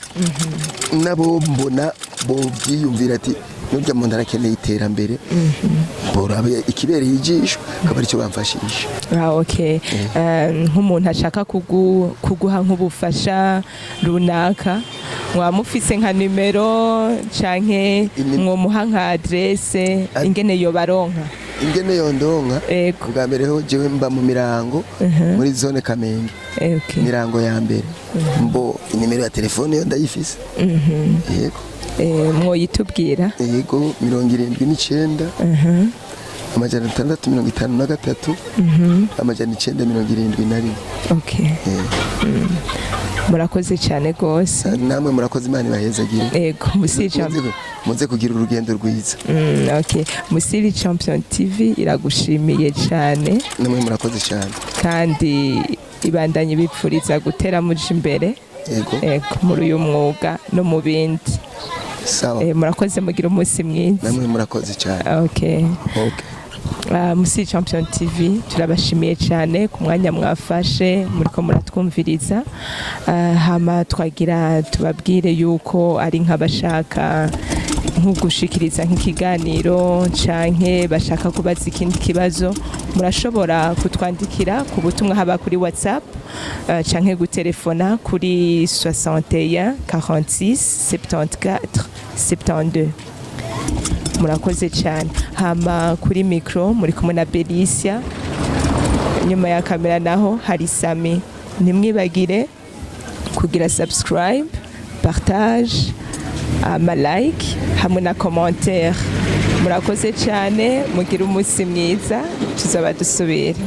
nabo mbona bobyiyumvira ati nurya muntu arakeneye iterambere, borabe ikibereye ijisho akaba aricyo bamfashisha. Ah, okay. Nk'umuntu ashaka kuguha nk'ubufasha runaka, mwamufise nka nimero canke mwomuha nka adresse ingene yobaronka? Ingene yondonka? Ego. Bwa mbere ho jewe mba mu Mirango, muri zone Kamenge, Mirango ya mbere. Mbo inimero ya telefone yo ndayifise, yego. Mwoyitubwira? Yego, 79 653 971. Okay. Murakoze cyane rwose. Namwe murakoze, Imana ibahezagire. Ego, Musiri Champion. Muze kugira urugendo rwiza. Okay. Musiri Champion TV iragushimiye cyane. Namwe murakoze cyane. Kandi ibandanye ibipfuriza gutera muja imbere. Yego. Ego, muri uyu mwuga no mu bindi. Sawa. Murakoze, mugira umunsi mwiza. Namwe murakoze cyane. Okay. Okay. Musi Champion TV turabashimiye cyane ku mwanya mwafashe muriko muratwumviriza. Hama twagira tubabwire yuko ari nk'abashaka nko gushikiriza nk'ikiganiro canke bashaka kubaza ikindi kibazo, murashobora kutwandikira ku butumwa, haba kuri WhatsApp canke gutelefona kuri 61 46 74 72. Murakoze cyane. Hama kuri micro muri kumwe na Belicia, nyuma ya kamera naho hari Sami. Ntimwibagire kugira subscribe, partage, ama like hamwe na commentaire. Murakoze cyane, mugire umunsi mwiza, tuzaba dusubira.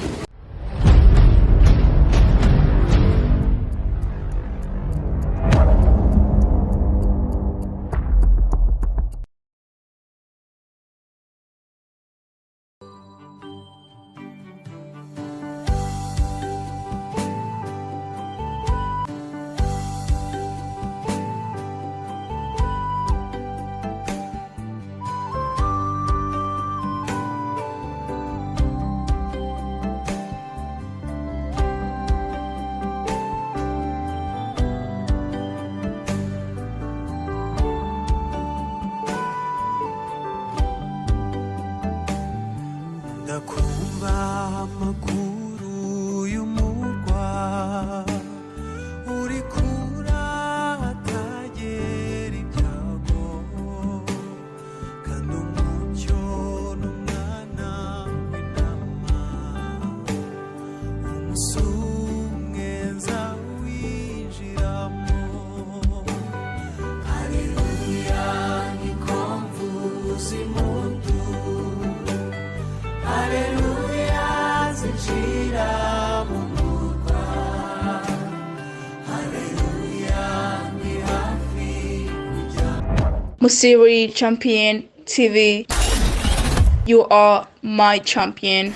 Musiri Champion TV. You are my champion.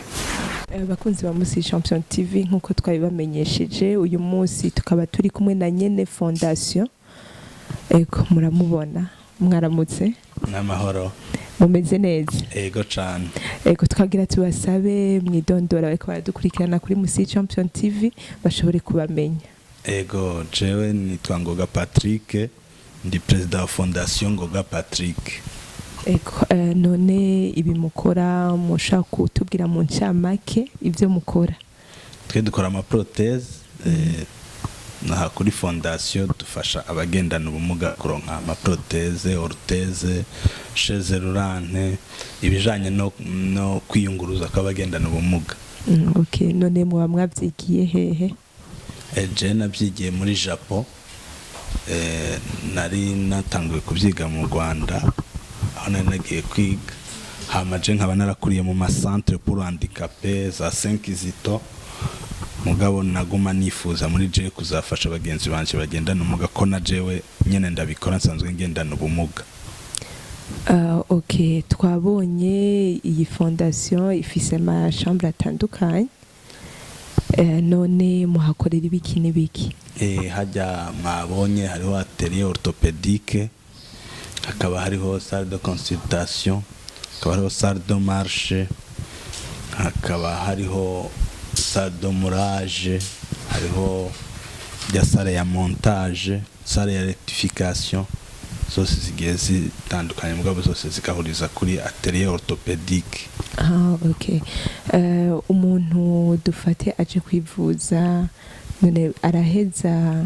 Abakunzi ba Musi Champion TV, nk'uko twabibamenyesheje, uyu munsi tukaba turi kumwe na nyene fondation. Ego, muramubona. Mwaramutse? N'amahoro. Mumeze neza? Ego cane. Ego, twagira tubasabe mwidondora, bariko baradukurikirana kuri Musi Champion TV bashobore kubamenya. Ego, jewe nitwa Ngoga Patrick, ndi perezida wa Fondation Ngoga Patrick. Ego, none ibi mukora, mushaka kutubwira mu ncamake ibyo mukora? Twe dukora amaprothèse aha kuri fondation. Dufasha abagendana ubumuga kuronka amaprothèse, orthèse, chaise roulante, ibijanye no kwiyunguruza kw'abagendana ubumuga. Okay, none muba mwavyigiye hehe? Je navyigiye muri Japon. Nari natanguye kubyiga mu Rwanda aho nari nagiye kwiga, hama je nkaba narakuriye mu macentre pour handicapés za Saint Kizito. Mugabo naguma nifuza muri je kuzafasha bagenzi banje bagendana ubumuga, ko na jewe nyene ndabikora, nsanzwe ngendana ubumuga. Ok, twabonye iyi fondation ifise amachambre atandukanye. None muhakorera ibiki n'ibiki? Hajya mwabonye hariho atelier orthopédique, hakaba hariho salle de consultation, hakaba hariho salle de marche, hakaba hariho salle de moulage, hariho ya salle ya montage, salle ya rectification. Zose zigiye zitandukanye, mugabo zose zigahuriza kuri atelier orthopédique. Ah, ok. Umuntu dufate aje kwivuza, none araheza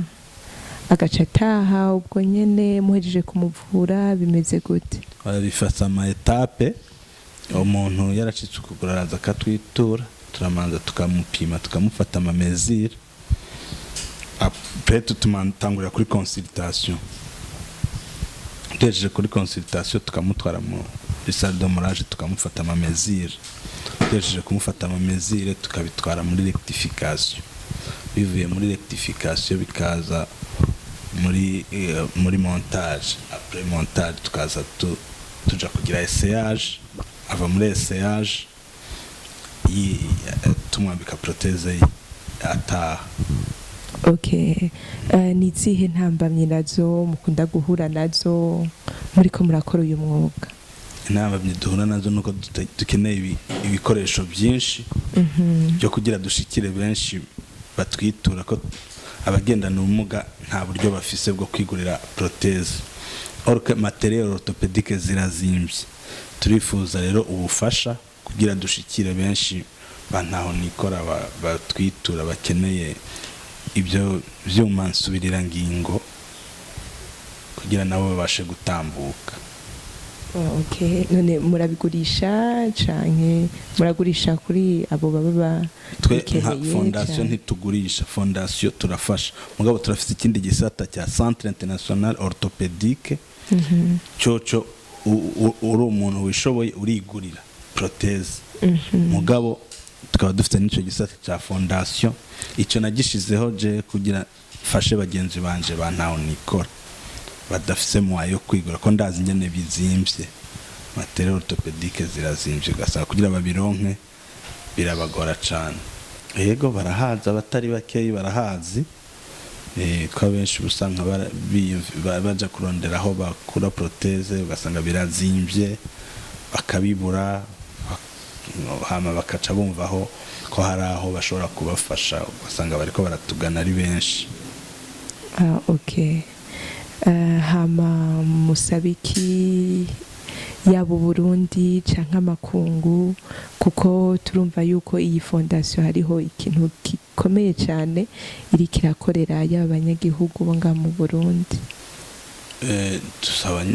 agaca ataha ubwo nyene muhejeje kumuvura, bimeze gute? Bifata ama étapes. Umuntu yaracitse ukuguru araza akatwitura, turamanza tukamupima, tukamufata ama mesures. Après tutumantangurira kuri consultation. Tugejeje kuri consultation, tukamutwara muri salle de moulage, tukamufata ama mesures. Tugejeje kumufata ama mesures, tukabitwara muri rectification. Bivuye muri rectification bikaza muri montage. Après montage tukaza tuja kugira essayage. Ava muri essayage tumwambika prothèse, ataha. Ok, ni izihe ntambamyi nazo mukunda guhura nazo muriko murakora uyu mwuga? Intambamyi duhura nazo nuko dukeneye ibikoresho byinshi byo kugira dushikire benshi batwitura, ko abagendana ubumuga nta buryo bafise bwo kwigurira prothèse, or que matériel orthopédique zirazimbye. Turifuza rero ubufasha kugira dushikire benshi ba ntaho nikora batwitura bakeneye ibyo vyuma nsubirirangingo kugira nabo babashe gutambuka. Oh, ok, none murabigurisha canke muragurisha kuri abo baba Twe nka babikeneye fondation canke? ntitugurisha. Fondation turafasha, mugabo turafite ikindi gisata cya Centre International Orthopédique. Cyoco uri umuntu wishoboye urigurira prothèse, mugabo tukaba dufite n'icyo gisata cya fondation. Icyo nagishizeho je kugira fashe bagenzi banje ba ntaho nikora badafise moyen yo kwigura, ko ndazi ingene bizimvye. Matériel orthopédique zirazimvye, ugasanga kugira babironke birabagora cane. Yego, barahaza, abatari bakeyi barahazi. Ko abenshi usanga baja kurondera aho bakura prothèse, ugasanga birazimvye, bakabibura, hama bakaca bumva aho ko hari aho bashobora kubafasha, ugasanga bariko baratugana ari benshi. Ah, ok. Hama musaba iki, yaba Uburundi canke amakungu? Kuko turumva yuko iyi fondation hariho ikintu gikomeye cyane iriko irakorera yaba abanyagihugu bo ngaha mu Burundi. Dusaba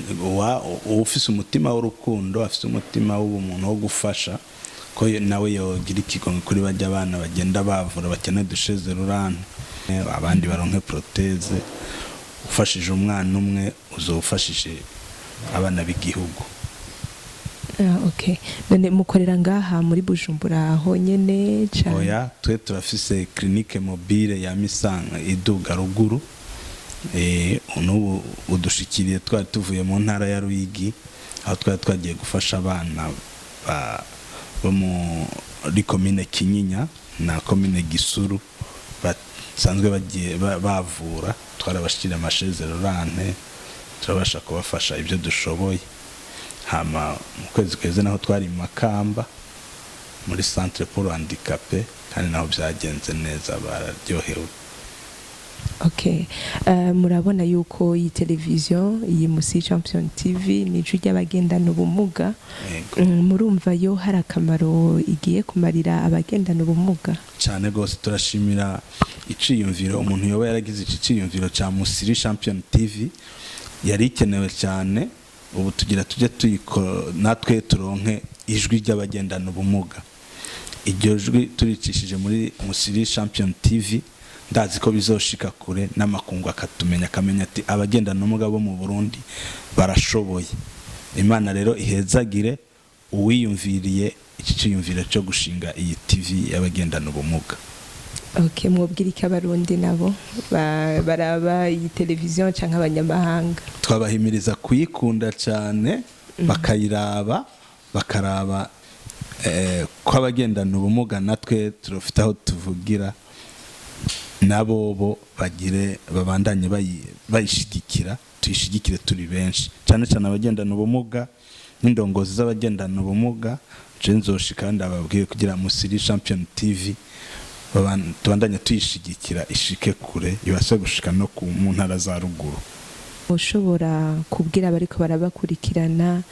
ufise umutima w'urukundo, afise umutima w'ubumuntu wo gufasha, ko nawe yogira ikigongo kuri bajya abana bagenda bavura bakeneye uduchaise roulante, abandi baronke prothèse. Ufashije umwana umwe uzoba ufashije abana b'igihugu. Ah, ok, none mukorera ngaha muri Bujumbura honyene cane? Oya, twe turafise clinique mobile ya Misanga iduga ruguru. N'ubu udushikiriye twari tuvuye mu ntara ya Ruyigi, aho twari twagiye gufasha abana bo muri komine Kinyinya na komine Gisuru basanzwe bagiye bavura. Twarabashikira ama chaises roulantes, turabasha kubafasha ibyo dushoboye. Hama mu kwezi kweze naho twari mu Makamba muri centre pour handicapé, kandi naho byagenze neza, bararyohewe. Okay. Murabona yuko iyi televiziyo, iyi Musi Champion TV, ni ijwi ry'abagendana ubumuga. Murumva yo hari akamaro igiye kumarira abagendana ubumuga? Cyane rwose. Turashimira iciyumviro umuntu yoba yaragize iki ciyumviro cya Musiri Champion TV, yari ikenewe cyane. Ubu tugira tujye tuyiko natwe turonke ijwi ry'abagendana ubumuga. Iryo jwi turicishije muri Musiri Champion TV, ndazi ko bizoshika kure n'amakungu akatumenya, akamenya ati abagendana ubumuga bo mu Burundi barashoboye. Imana rero ihezagire uwiyumviriye iki ciyumviro cyo gushinga iyi TV y'abagendana ubumuga. Okay, mwobwira iki Abarundi nabo baraba iyi televiziyo canke abanyamahanga? Twabahimiriza kuyikunda cyane, bakayiraba, bakaraba ko abagendana ubumuga natwe turafite aho tuvugira, nabo bo bagire babandanye bayishigikira, tuyishigikire turi benshi, cyane cyane abagendana ubumuga n'indongozi z'abagendana ubumuga. Je nzoshika ndababwiye kugira Musiri Champion TV tubandanye tuyishigikira, ishike kure, ibashe gushika no mu ntara za ruguru. Ushobora kubwira abariko barabakurikirana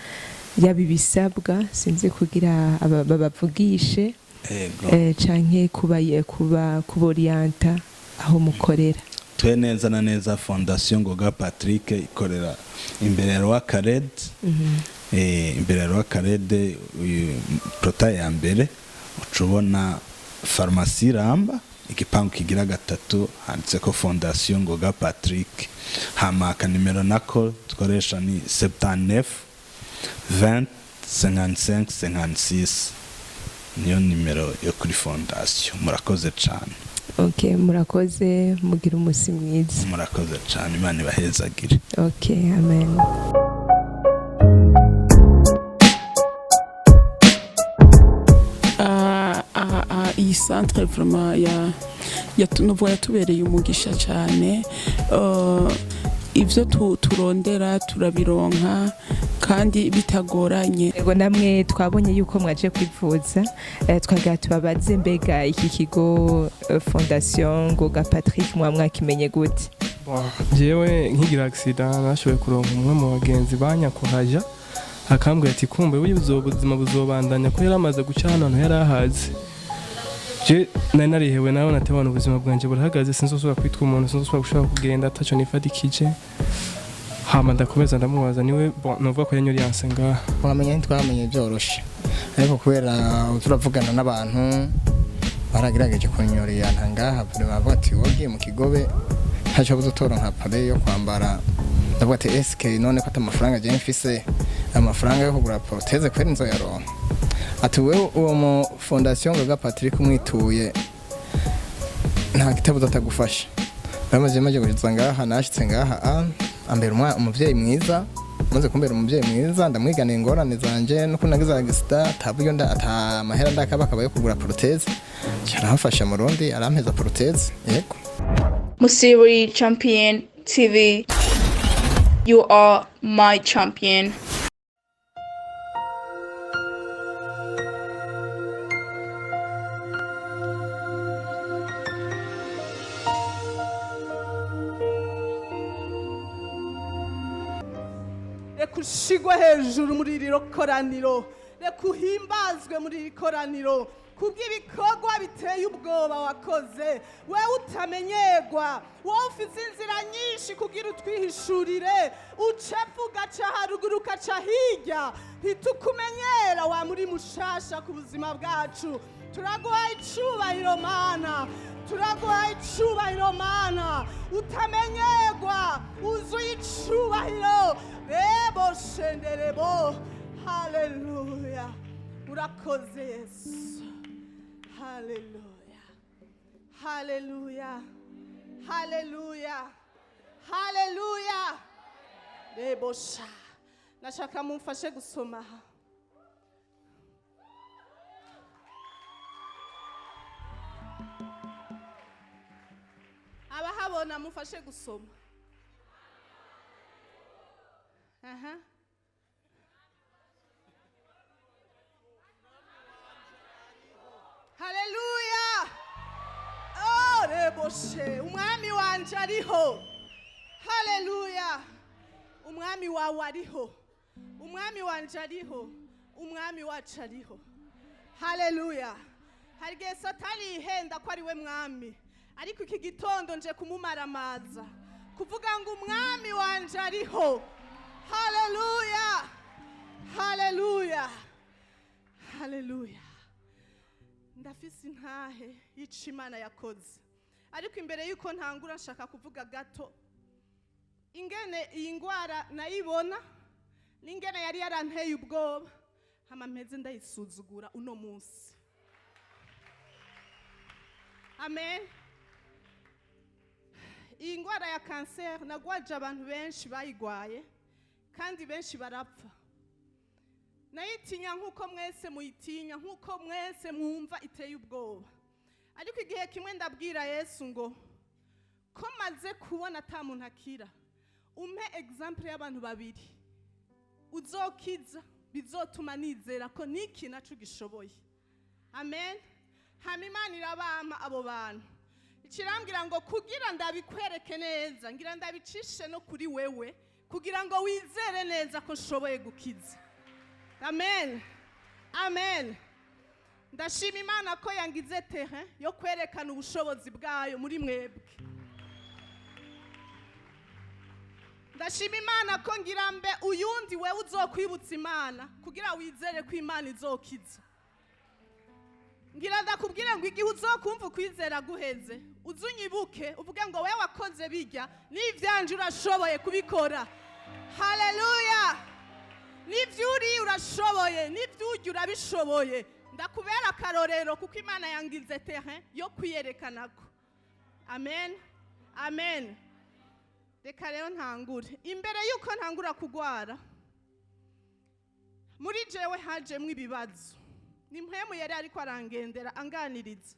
yaba ibisabwa, sinzi, kugira babavugishe canke kuba kuboriyanta aho mukorera? Twe neza na neza Fondation Ngoga Patrick ikorera imbere ya Roi Khaled. Imbere ya Roi Khaled, portail ya mbere, uca ubona farumasi Ramba, igipangu kigira gatatu, handitseko Fondation Ngoga Patrick. Hama akanimero nako dukoresha ni 79 20 55 56, niyo nimero yo kuri fondation. Murakoze cyane. Okay, murakoze, mugira umusi mwiza. Murakoze cyane, Imana ibahezagire. Okay, amen. Iyi centre vraiment ya yatubereye umugisha cyane. Ibyo turondera turabironka kandi bitagoranye. Yego, namwe twabonye yuko mwaje kwivuza, twagira tubabaze, mbega iki kigo Fondation Ngoga Patrick mwa mwakimenye gute? Jewe nkigira accident nashoboye kuronka umwe mu bagenzi banyakuhaja, akambwira ati kumbe burya ubuzima buzobandanya, ko yari amaze guca hano hantu yari ahazi. Je nari narihewe nawe, natabona ubuzima bwanje burahagaze, sinzosubira kwitwa umuntu, sinzosubira gushobora kugenda ataco nifadikije. Hama ndakomeza ndamubaza, niwe bon novuga ko yanyuriyanse ngaha. Wamenya ntitwamenye byoroshe, ariko kubera turavugana n'abantu baragerageje kunyoriyana ngaha, bavuga ati wagiye mu Kigobe ntacyo buze utoronka appareil yo kwambara. Ndavuga ati eske none ko ata amafaranga je mfise, amafaranga yo kugura prothèse kweri nzoyaronka? Ati wewe uwo mu Fondation Ngoga Patrick umwituye nta kitabuza atagufasha. Bamaze maze kugeza ngaha, nashitse ngaha ambera umuvyeyi mwiza. Maze kumbera umuvyeyi mwiza, ndamwiganira ingorane zanje nuko nagize accident, ataburyo nda ata mahera ndakaba akaba yo kugura prothèse, aramfasha mu Rundi arampeza prothèse, yego. Musiri Champion TV. You are my champion. Reka ushigwe hejuru muri iri koraniro, reka uhimbazwe muri iri koraniro kubw'ibikorwa biteye ubwoba wakoze. Wewe utamenyerwa, wowe ufite inzira nyinshi kugira utwihishurire, ucepfa ugaca haruguru ugaca hirya, ntitukumenyera, wa muri mushasha ku buzima bwacu. Turaguha icubahiro Mana, turaguha icubahiro Mana utamenyerwa, wuzuye icubahiro. Rebo shenderebo, haleluya, urakoze Yesu. Haleluya, haleluya, haleluya, Haleluya. Rebosha. Nashaka mumfashe gusoma aha. Abahabona mufashe gusoma. Aha. Haleluya. Oh, reboshe. Umwami wanje ariho. Haleluya. Umwami wawe ariho. Umwami wanje ariho. Umwami wacu ariho. Haleluya. Hari igihe Satani yihenda ko ari we mwami. Ariko iki gitondo nje kumumaramaza. Kuvuga ngo umwami wanje ariho. Haleluya. Haleluya. Haleluya. Ndafise intahe y'ico Imana yakoze. Ariko imbere yuko ntangura nshaka kuvuga gato ingene iyi ngwara nayibona n'ingene yari yaranteye ubwoba, hama mpeze ndayisuzugura uno munsi. Amen. Iyi ngwara ya kanseri nagwaje abantu benshi bayigwaye kandi benshi barapfa. Nayitinya nkuko mwese muyitinya, nkuko mwese mwumva iteye ubwoba. Ariko igihe kimwe ndabwira Yesu ngo ko maze kubona ata muntu akira, umpe example y'abantu babiri uzokiza bizotuma nizera ko niki naco gishoboye. Amen. Hama Imana irabampa abo bantu. Ikirambwira ngo kugira ndabikwereke neza, ngira ndabicishe no kuri wewe kugira ngo wizere neza ko nshoboye gukiza. Amen. Amen. Ndashima Imana ko yangize terrain yo kwerekana ubushobozi bwayo muri mwebwe. Ndashima Imana ko ngira mbe uyundi wewe uzokwibutsa Imana kugira wizere ko Imana izokiza. Ngira ndakubwira ngo igihe uzokumva ukwizera guheze, uzunyibuke uvuge ngo wewe wakoze bijya n'ivyanje urashoboye kubikora. Haleluya. N'ivyuri urashoboye, n'ivyurya urabishoboye. Ndakubera akarorero kuko Imana yangize terrain yo kwiyerekanako. Amen. Amen. Reka rero ntangure. Imbere yuko ntangura kugwara, muri jewe hajemwo ibibazo. Ni mpwemu yari ariko arangendera anganiriza.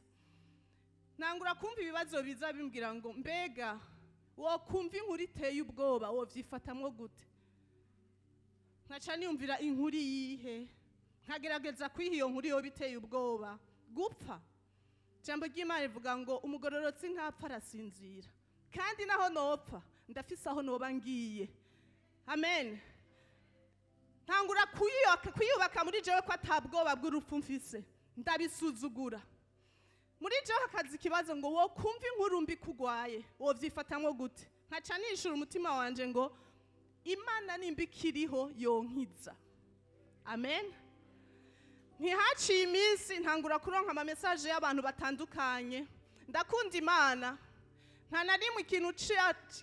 Ntangura kumva ibibazo biza bimbwira ngo mbega wokumva inkuru iteye ubwoba wovyifatamwo gute? Nkaca niyumvira inkuru yihe, nkagerageza kwiha iyo nkuru yoba iteye ubwoba. Gupfa. Ijambo ry'Imana rivuga ngo umugororotsi ntapfa arasinzira. Kandi naho nopfa ndafise aho noba ngiye. Amen. Ntangura kwiyubaka muri jewe ko atabwoba bw'urupfu mfise, ndabisuzugura. Muri jewe hakaza ikibazo ngo wo kumva inkuru mbi kugwaye wovyifatamwo gute? Nkaca nishura umutima wanje ngo Imana nimba ikiriho yonkiza. Amen. Ntihaciye iminsi ntangura kuronka ama message y'abantu batandukanye. Ndakunda Imana. Nta na rimwe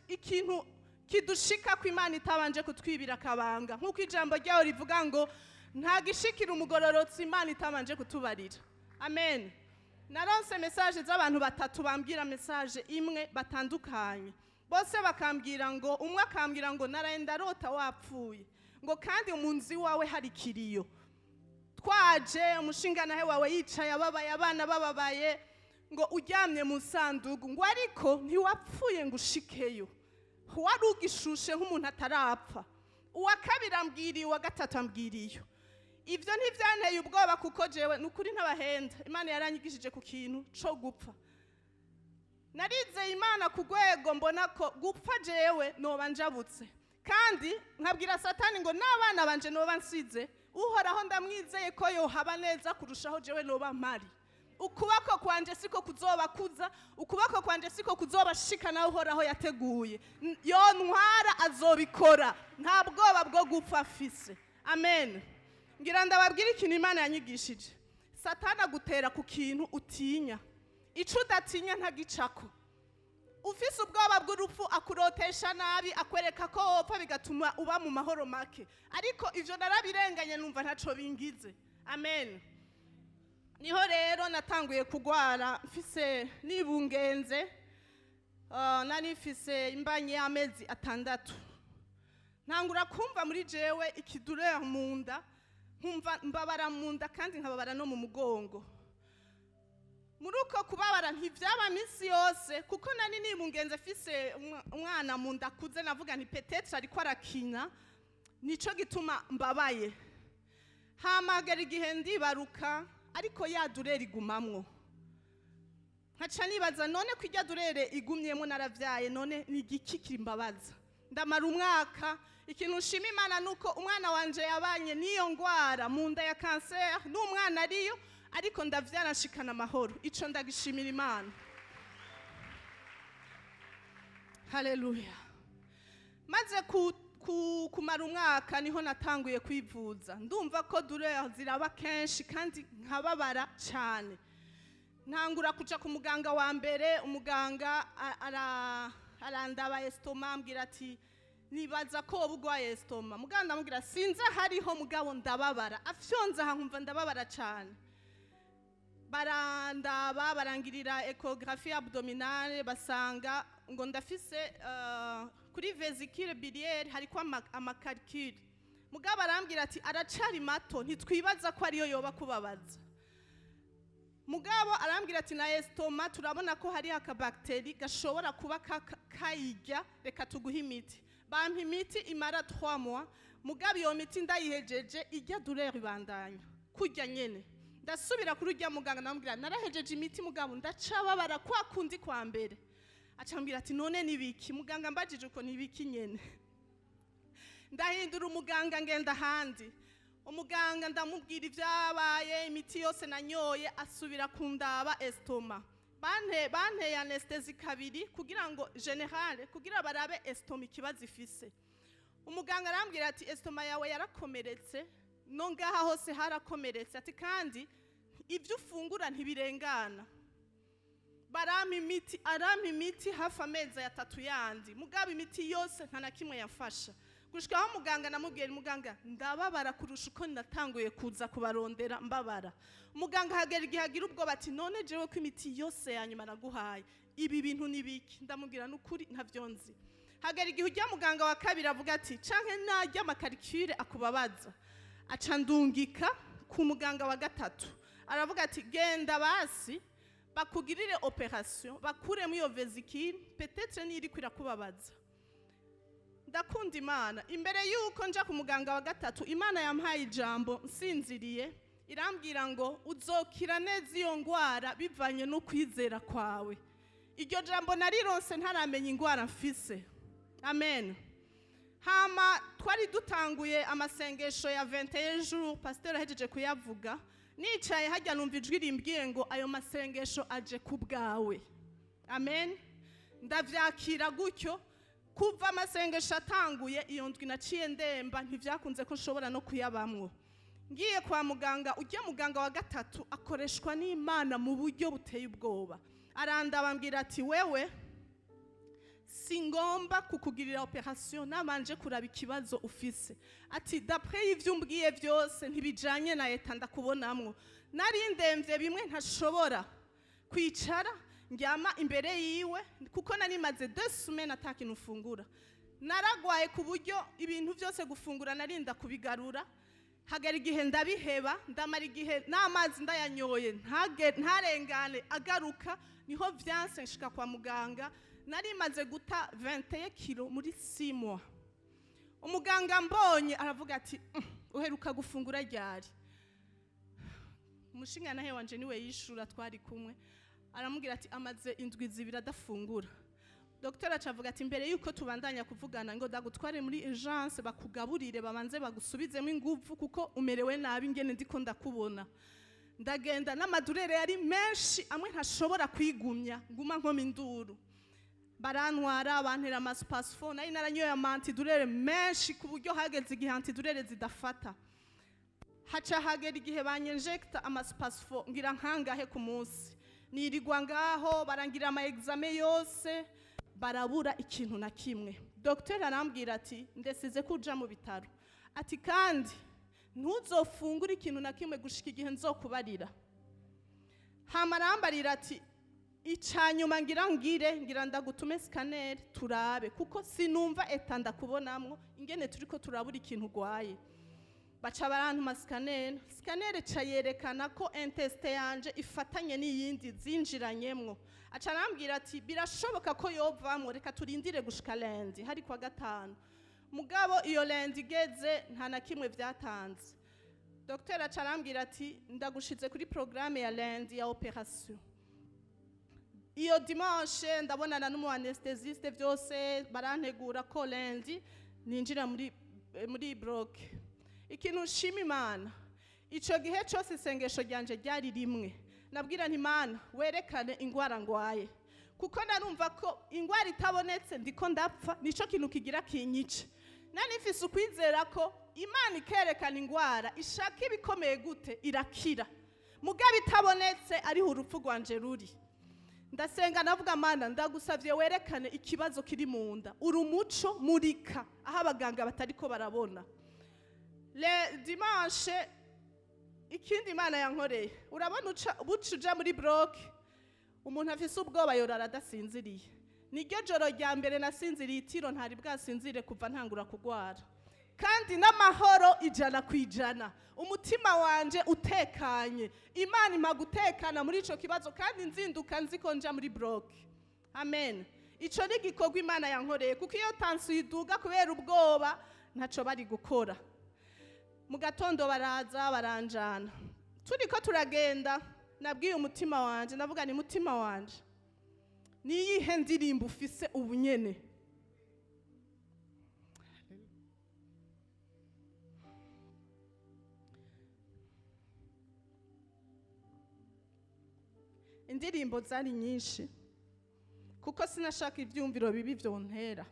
ikintu kidushika ku Imana itabanje kutwibira akabanga. Nkuko ijambo ryayo rivuga ngo nta gishikira umugororotsi Imana itabanje kutubarira. Amen. Naronse message z'abantu batatu bambwira message imwe batandukanye. Bose bakambwira ngo umwe akambwira ngo naraye ndarota wapfuye, ngo kandi umunzi wawe hari kiriyo. Twaje umushinganahe wawe yicaye ababaye, abana bababaye, ngo uryamye mu sandugu, ngo ariko ntiwapfuye ngo ushikeyo, wari ugishushe nk'umuntu atarapfa. Uwa kabiri ambwiriye, uwa gatatu ambwiriye. Ivyo ntivyanteye ubwoba kuko jewe nukuri ntabahenda. Imana yaranyigishije ku kintu co gupfa. Narizeye Imana ku rwego mbona ko gupfa jewe noba njabutse. Kandi nkabwira Satani ngo n'abana banje noba nsize, Uhoraho ndamwizeye ko yohaba neza kurushaho jewe noba mpari. Ukuboko kwanje siko kuzobakuza, ukuboko kwanje siko kuzobashika naho Uhoraho yateguye. Yontwara azobikora, nta bwoba bwo gupfa afise. Amen. Ngira ndababwira ikintu Imana yanyigishije. Satani agutera ku kintu utinya. Ico udatinya ntagicako. Ufise ubwoba bw'urupfu akurotesha nabi, akwereka ko wopfa bigatuma uba mu mahoro make. Ariko ivyo narabirenganye numva ntaco bingize. Amen. Niho rero natanguye kugwara mfise nibungenze. Nari mfise imbanyi y'amezi 6, ntangura kumva muri jewe iki douleur mu nda, nkumva mbabara mu nda kandi nkababara no mu mugongo. Muri uko kubabara ntivyaba minsi yose, kuko nari nimungenze mfise umwana mu nda akuze, navuga nti peut-être ariko arakina, nico gituma mbabaye. Hamagara igihe ndibaruka, ariko ya douleur igumamwo. Nkaca nibaza: none ko irya douleur igumyemo, naravyaye, none ni igiki kimbabaza? Ndamara umwaka. Ikintu nshima Imana nuko umwana wanje yabanye n'iyo ngwara mu nda ya kanseri, n'umwana ariyo, ariko ndavyara nshikana amahoro. Ico ndagishimira Imana. Haleluya. Maze kumara umwaka niho natanguye kwivuza. Ndumva ko douleur ziraba kenshi kandi nkababara cyane. Ntangura kuja ku muganga wa mbere. Umuganga arandaba estomac, ambwira ati: "Nibaza ko woba urwaye estomac." Muganga ndamubwira: "Sinzi ahariho, mugabo ndababara." Afyonze aha nkumva ndababara cyane. Barandaba, barangirira échographie abdominale, basanga ngo ndafise kuri vésicule biliaire hariko ama calculs. Mugabo arambwira ati: "Aracari mato, ntitwibaza ko ariyo yoba kubabaza." Mugabo arambwira ati: "Na estomac turabona ko hari aka bactérie gashobora kuba kayirya, reka tuguhe imiti." Bampa imiti imara 3 mois. Mugabo iyo miti ndayihejeje, irya douleur ibandanya kurya nyene. Ndasubira kuri urya muganga, ndamubwira: "Narahejeje imiti, mugabo ndacababara kwa kundi kwa mbere." Acambwira ati: "None nibiki?" Muganga mbajije uko, nibiki nyene? Ndahindura umuganga, ngenda ahandi. Umuganga ndamubwira ibyabaye, imiti yose nanyoye. Asubira kundaba estomac. Banteye anesthésie kabiri kugira ngo générale, kugira barabe estomac ikibazo ifise. Umuganga arambwira ati: "Estomac yawe yarakomeretse, no ngaha hose harakomeretse." Ati: "Kandi ibyo ufungura ntibirengana." Barampa imiti, arampa imiti hafi amezi 3 yandi, mugabo imiti yose nta na kimwe yamfasha. Gushikaho muganga namubwiye: "Muganga, ndababara kurusha uko natanguye kuza kubarondera mbabara." Muganga hagera igihe agira ubwoba, ati: "None jewe ko imiti yose ya nyuma naguhaye, ibi bintu ni biki?" Ndamubwira: "N'ukuri ntavyo nzi." Hagera igihe ujya muganga wa kabiri avuga ati: "Canke narya ama calculs akubabaza." Aca ndungika ku muganga wa gatatu, aravuga ati: "Genda basi bakugirire opération, bakuremo iyo vésicule, peut-être niri kwirakubabaza." Ndakunda Imana. Imbere yuko nja ku muganga wa gatatu, Imana yampaye ijambo nsinziriye, irambwira ngo: "Uzokira neza iyo ngwara bivanye no kwizera kwawe." Iryo jambo narironse ntaramenya ingwara mfise. Amen. Hama twari dutanguye amasengesho ya 21 jours, pasteur ahejeje kuyavuga. Nicaye hajya, numva ijwi rimbwiye ngo: "Ayo masengesho aje ku bwawe." Amen. Ndavyakira gutyo. Kuva amasengesho atanguye, iyo ndwi naciye ndemba, ntivyakunze ko nshobora no kuyabamwo. Ngiye kwa muganga, ujya muganga wa gatatu akoreshwa n'Imana mu buryo buteye ubwoba. Arandaba, ambwira ati: "Wewe singomba kukugirira opération nabanje kuraba ikibazo ufise." Ati: "D'après ivyo umbwiye byose, ntibijanye na état ndakubonamwo." Nari ndemvye bimwe ntashobora kwicara, ndyama imbere yiwe, kuko nari maze 2 semaines ata kintu mfungura. Naragwaye ku buryo ibintu byose gufungura narinda kubigarura. Hagera igihe ndabiheba, ndamara igihe n'amazi ndayanyoye ntarengane agaruka. Niho vyanse nshika kwa muganga, nari maze guta 21 kilo muri 6 mois. Umuganga mbonye aravuga ati: Uheruka gufungura ryari?" Umushingantahe wanje niwe yishura, twari kumwe. Aramubwira ati: "Amaze indwi 2 adafungura." Dr acavuga ati: "Mbere yuko tubandanya kuvugana, ngo ndagutware muri urgence, bakugaburire, babanze bagusubizemo inguvu, kuko umerewe nabi ingene ndiko ndakubona." Ndagenda n'ama douleurs yari menshi, amwe ntashobora kwigumya, nguma nkoma induru. Barantwara, bantera ama Spasfon. Nari naranyoye ama antidouleurs menshi, ku buryo hageze igihe antidouleurs zidafata. Haca hagera igihe banyinjecta ama Spasfon, ngira nkangahe ku munsi. Nirirwa ngaho, barangira ama examens yose, barabura ikintu na kimwe. Dr arambwira ati: "Ndesize ko uja mu bitaro." Ati: "Kandi ntuzofungure ikintu na kimwe gushika igihe nzokubarira." Hama arambarira ati: Icanyuma ngira ngire, ngira ndagutume scanner turabe, kuko sinumva état ndakubonamwo ingene turiko turabura ikintu ugwaye. Baca barantuma scanner. Scanner ca yerekana ko intestin yanje ifatanye n'iyindi, zinjiranyemwo. Aca arambwira ati: "Birashoboka ko yovamwo, reka turindire gushika lundi." Hari kwa gatanu. Mugabo iyo lundi igeze, nta na kimwe vyatanze. Docteur aca arambwira ati: "Ndagushize kuri programme ya lundi ya opération." Iyo dimanche ndabonana n'umu anesthésiste, byose barantegura ko lundi ninjira muri bloc. Ikintu nshima Imana, ico gihe cyose isengesho ryanje ryari rimwe. Nabwira nti: "Imana, werekane ingwara ngwaye," kuko narumva ko ingwara itabonetse ndiko ndapfa, nico kintu kigira kinyice. Nari mfise ukwizera ko Imana ikerekana ingwara, ishaka ibikomeye gute irakira, mugabo itabonetse ariho urupfu rwanje ruri. Ndasenga, navuga: "Mana, ndagusavye werekane ikibazo kiri mu nda, uri umuco, murika aho abaganga batariko barabona." Le dimanche, ikindi Imana yankoreye, urabona uca buca uja muri bloc, umuntu afise ubwoba yorara adasinziriye. Niryo joro rya mbere nasinziriye itiro ntari bwasinzire kuva ntangura kugwara, kandi n'amahoro 100%, umutima wanje utekanye. Imana impa gutekana muri ico kibazo, kandi nzinduka nzi ko nja muri bloc. Amen. Ico ni igikorwa Imana yankoreye, kuko iyo tension iduga kubera ubwoba, ntaco bari gukora. Mu gatondo baraza baranjana. Turiko turagenda, nabwiye umutima wanje, ndavuga ni: "Mutima wanje, niyihe ndirimbo ufise ubu nyene?" Indirimbo zari nyinshi, kuko sinashaka ibyumviro bibi vyontera.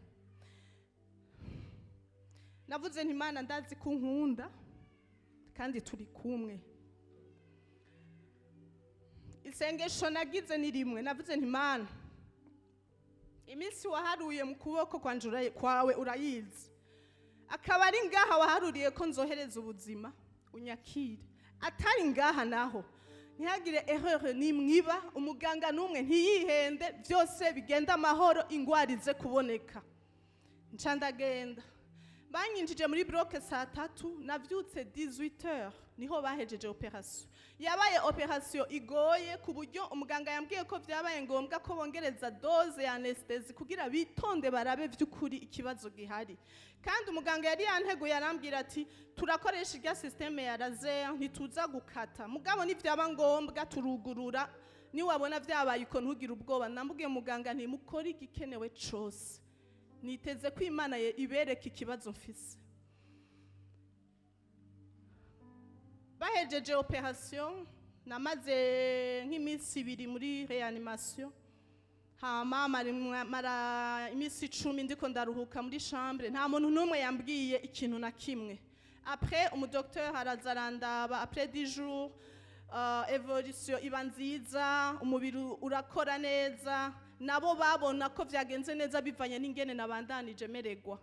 Navuze nti: "Imana, ndazi ko unkunda kandi turi kumwe." Isengesho nagize ni rimwe. Navuze nti: "Imana, iminsi waharuye mu kuboko kwanje kwawe urayizi. Akaba ari ngaha waharuriye ko nzohereza ubuzima, unyakire. Atari ngaha naho, ntihagire erreur nimwiba, umuganga n'umwe ntiyihende, byose bigenda amahoro, ingwara ize kuboneka." Nca ndagenda. Banyinjije muri bloc saa 3, navyutse 18h, niho bahejeje opération. Yabaye opération igoye, ku buryo umuganga yambwiye ko vyabaye ngombwa ko bongereza dose ya anesthésie kugira bitonde barabe vy'ukuri ikibazo gihari. Kandi umuganga yari yanteguye, arambwira ati: "Turakoresha irya système ya laser, ntituza gukata, mugabo nivyaba ngombwa turugurura. Niwabona vyabaye uko, ntugire ubwoba." Nambwiye muganga nti: "Mukore igikenewe cose, niteze ko Imana ibereka ikibazo mfise." Bahejeje opération, namaze nk'iminsi 2 muri réanimation, hama mara iminsi 10 ndiko ndaruhuka muri chambre. Nta muntu n'umwe yambwiye ikintu na kimwe. Après, umudocteur araza arandaba après 10 jours. Évolution iba nziza, umubiri urakora neza, nabo babona ko vyagenze neza bivanye n'ingene nabandanije meregwa.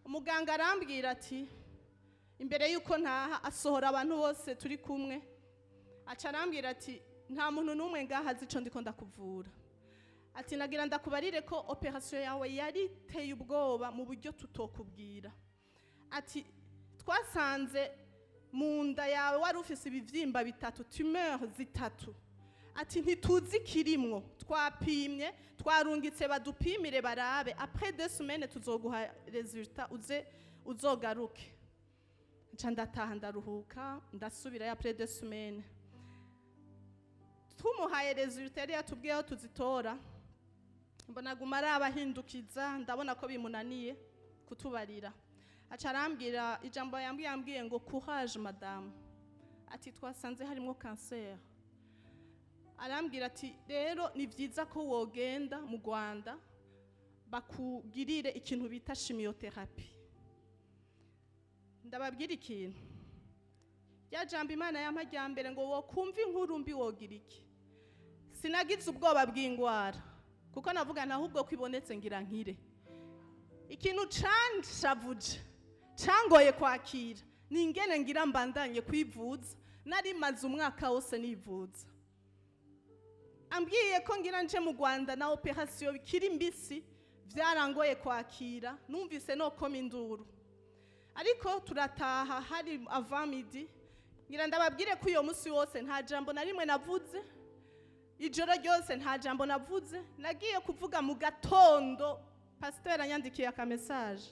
Umuganga arambwira ati, imbere yuko ntaha, asohora abantu bose turi kumwe, aca arambwira ati: "Nta muntu n'umwe ngaha azi ico ndiko ndakuvura." Ati: "Nagira ndakubarire ko opération yawe yari iteye ubwoba mu buryo tutokubwira." Ati: "Twasanze mu nda yawe wari ufise ibivyimba bitatu, tumeur zitatu." Ati: "Ntituzi kirimwo, twapimye, twarungitse badupimire barabe. Après 2 semaines tuzoguha résultat, uze uzogaruke." Nca ndataha, ndaruhuka, ndasubirayo après 2 semaines. Tumuhaye résultat yari yatubwiye aho tuzitora, mbona guma arabahindukiza, ndabona ko bimunaniye kutubarira. Aca arambwira ijambo yambwiye ngo: "Courage madame." Ati: "Twasanze harimo cancer." Arambwira ati: "Rero ni byiza ko wogenda mu Rwanda bakugirire ikintu bita chimiothérapie." Ndababwira ikintu, rya jambo Imana yampa rya mbere ngo: "Wokumva inkuru mbi wogira iki?" Sinagize ubwoba bw'ingwara, kuko navuga nta ahubwo ko ibonetse ngira nkire. Ikintu canshavuje, cangoye kwakira, ni ingene ngira mbandanye kwivuza, nari maze umwaka wose nivuza. Ambwiye ko ngira nje mu Rwanda na opération bikiri mbisi, byarangoye kwakira, numvise no koma induru. Ariko turataha hari avant-midi. Ngira ndababwire ko uyo munsi wose nta jambo na rimwe navuze, ijoro ryose nta jambo navuze. Nagiye kuvuga mu gatondo, pasiteri anyandikiye aka message,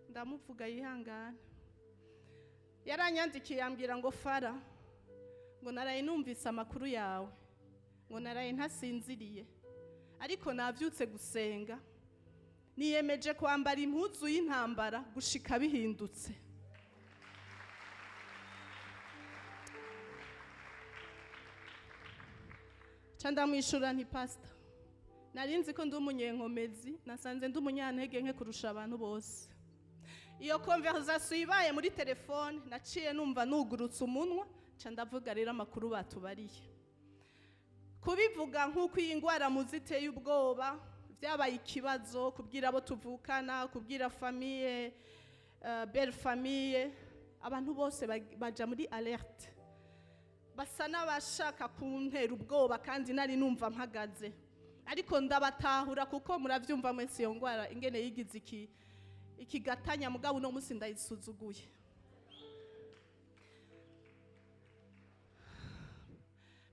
ndamuvuga yihangane. Yaranyandikiye ambwira ngo: "Fara," ngo, "naraye numvise amakuru yawe," ngo, "naraye ntasinziriye, ariko nabyutse gusenga, niyemeje kwambara impuzu y'intambara gushika bihindutse." Ca ndamwishura nti: "Pasita, nari nzi ko ndi umunyenkomezi, nasanze ndi umunyantege nke kurusha abantu bose." Iyo conversation ibaye muri telefone, naciye numva nugurutse umunwa, ca ndavuga rero amakuru batubariye. Kubivuga nk'uko iyi ndwara muzi iteye ubwoba, byabaye ikibazo kubwira abo tuvukana, kubwira famille, belle-famille, abantu bose baja muri alerte, basa n'abashaka kuntera ubwoba, kandi nari numva mpagaze. Ariko ndabatahura, kuko murabyumva mwese iyo ndwara ingene yigize iki ikigatanya. Mugabo uno munsi ndayisuzuguye.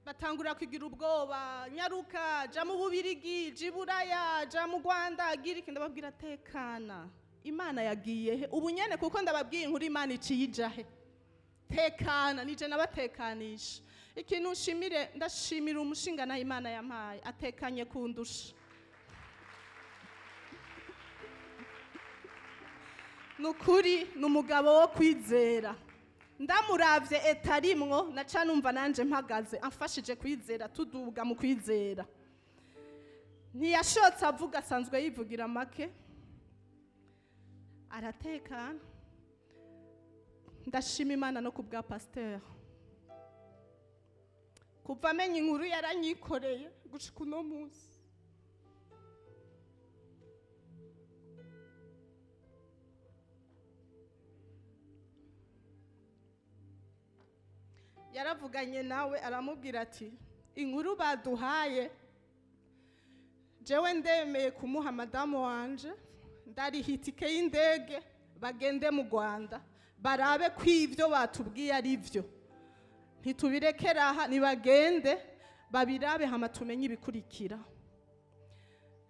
Batangura kugira ubwoba: "Nyaruka, ja mu Bubirigi, ja i Buraya, ja mu Rwanda, gira iki." Ndababwira: "Tekana, Imana yagiye he ubu nyene?" Kuko ndababwiye inkuru, Imana iciye ija he? Tekana, nije nabatekanisha. Ikintu nshimire, ndashimira umushinga nayo Imana yampaye, atekanye kundusha. Nukuri ni umugabo wo kwizera. Ndamuravye etarimwo, naca numva nanje mpagaze, amfashije kwizera, tuduga mu kwizera. Ntiyashotse avuga, asanzwe yivugira make, aratekana. Ndashima Imana no ku bwa pasteur. Kuva amenya inkuru yaranyikoreye gushika uno munsi. Yaravuganye nawe, aramubwira ati: "Inkuru baduhaye, jewe ndemeye kumuha madamu wanje, ndariha itike y'indege, bagende mu Rwanda barabe ko ibyo batubwiye ari byo. Ntitubirekere aha, nibagende babirabe, hama tumenye ibikurikira."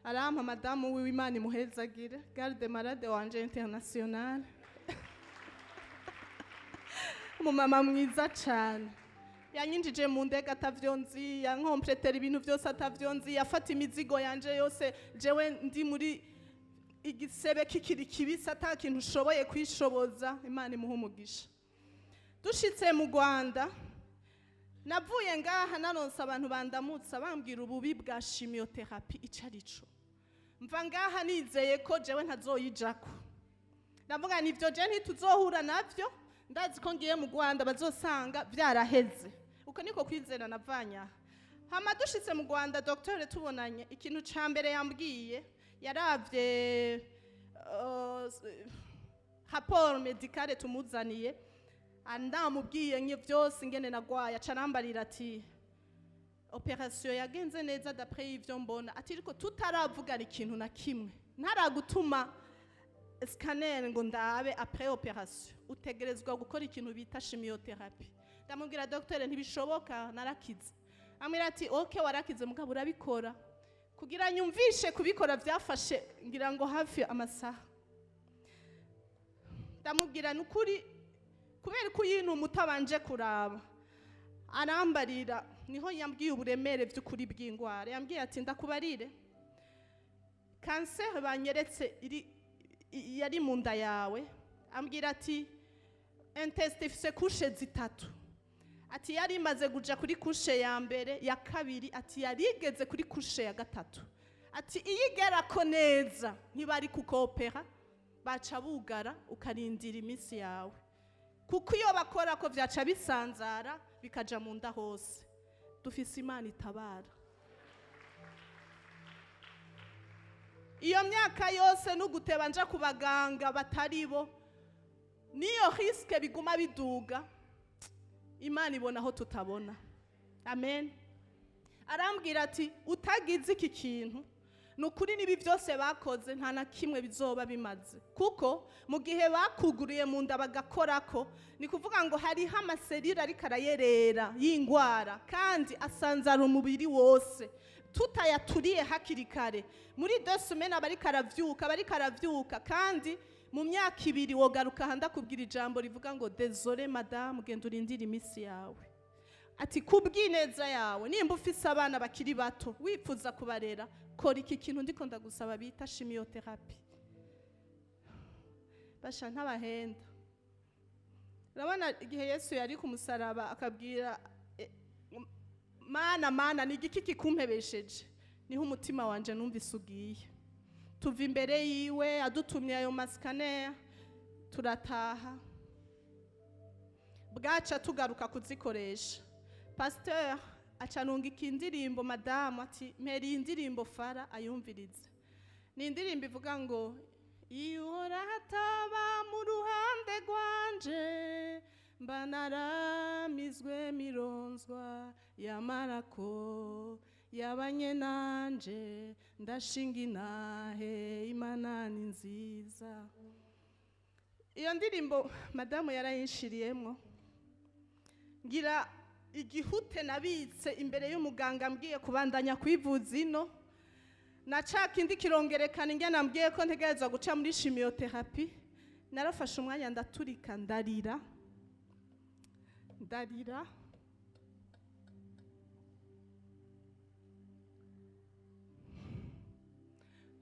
Arampa madamu wiwe. Imana imuhezagire, garde malade wanje international, umumama mwiza cyane. Yanyinjije mu ndege atavyo nzi, yankompletera ibintu byose atavyo nzi, yafata imizigo yanje yose jewe ndi muri igisebe kikiri kibisi, ata kintu ushoboye kwishoboza. Imana imuha umugisha. Dushitse mu Rwanda, navuye ngaha naronse abantu bandamutsa bambwira ububi bwa chimiothérapie ico arico. Mva ngaha nizeye ko jewe ntazoyijako. Ndavuga nti: "Ivyo je ntituzohura navyo, ndazi ko ngiye mu Rwanda bazosanga vyaraheze." Uko niko kwizera navanye aha. Hama dushitse mu Rwanda, docteur tubonanye, ikintu ca mbere yambwiye, yaravye rapport médicale tumuzaniye, andamubwiye nke vyose ingene nagwaye, aca arambarira ati: "Opération yagenze neza d'après ivyo mbona," ati, "ariko tutaravugana ikintu na kimwe, ntaragutuma scanner ngo ndabe après opération, utegerezwa gukora ikintu bita chimiothérapie." Ndamubwira: "Docteur, ntibishoboka, narakize." Ambwira ati: "Okay, warakize, mugabo urabikora." Kugira nyumvishe kubikora byafashe ngira ngo hafi amasaha. Ndamubwira: "Nukuri, kubera ko uyintuma utabanje kuraba." Arambarira, niho yambwiye uburemere by'ukuri bw'indwara. Yambwiye ati: "Ndakubarire, kanseri banyeretse iri yari mu nda yawe," ambwira ati, "intestin ifise couches zitatu," ati, "yari imaze kuja kuri couche ya mbere, ya kabiri," ati, "yarigeze kuri couche ya gatatu," ati, "iyo igerako neza ntibari kukopera, baca bugara ukarindira iminsi yawe, kuko iyo bakora ko vyaca bisanzara bikaja mu nda hose." Dufise Imana itabara. Iyo myaka yose n'uguteba nja ku baganga batari bo, niyo risque biguma biduga. Imana ibona aho tutabona. Amen. Arambwira ati utagize iki kintu, ni ukuri n'ibi byose bakoze nta na kimwe bizoba bimaze, kuko mu gihe bakuguriye mu nda bagakorako, ni kuvuga ngo hariho ama cellules ariko arayerera y'ingwara kandi asanzara umubiri wose. Tutayaturiye hakiri kare, muri 2 semaines aba ariko aravyuka, aba ariko aravyuka, kandi mu myaka 2 wogaruka aha ndakubwira ijambo rivuga ngo désolé madamu, genda urindire iminsi yawe. Ati kubw'ineza yawe, nimba ufise abana bakiri bato wifuza kubarera, kora iki kintu ndiko ndagusaba bita chimiothérapie. Basha ntabahenda. Urabona igihe Yesu yari ku musaraba akabwira "Mana, Mana, ni igiki kikumpebesheje?" Niho umutima wanje numvise ugiye. Tuva imbere yiwe adutumye ayo ma scanner, turataha. Bwaca tugaruka kuzikoresha, pasteur acanungika indirimbo madamu, ati mpera iyi ndirimbo Fara ayumvirize. Ni indirimbo ivuga ngo iyo Uhoraho ataba mu ruhande rwanje, mba naramizwe mironzwa, yamarako yabanye nanje, ndashinga intahe, Imana ni nziza. Iyo ndirimbo madamu yarayinshiriyemwo. Ngira igihute nabitse imbere y'umuganga mbwiye kubandanya kwivuza ino, na ca kindi kirongerekana ingene mbwiye ko ntegerezwa guca muri chimiothérapie. Narafashe umwanya ndaturika, ndarira, ndarira.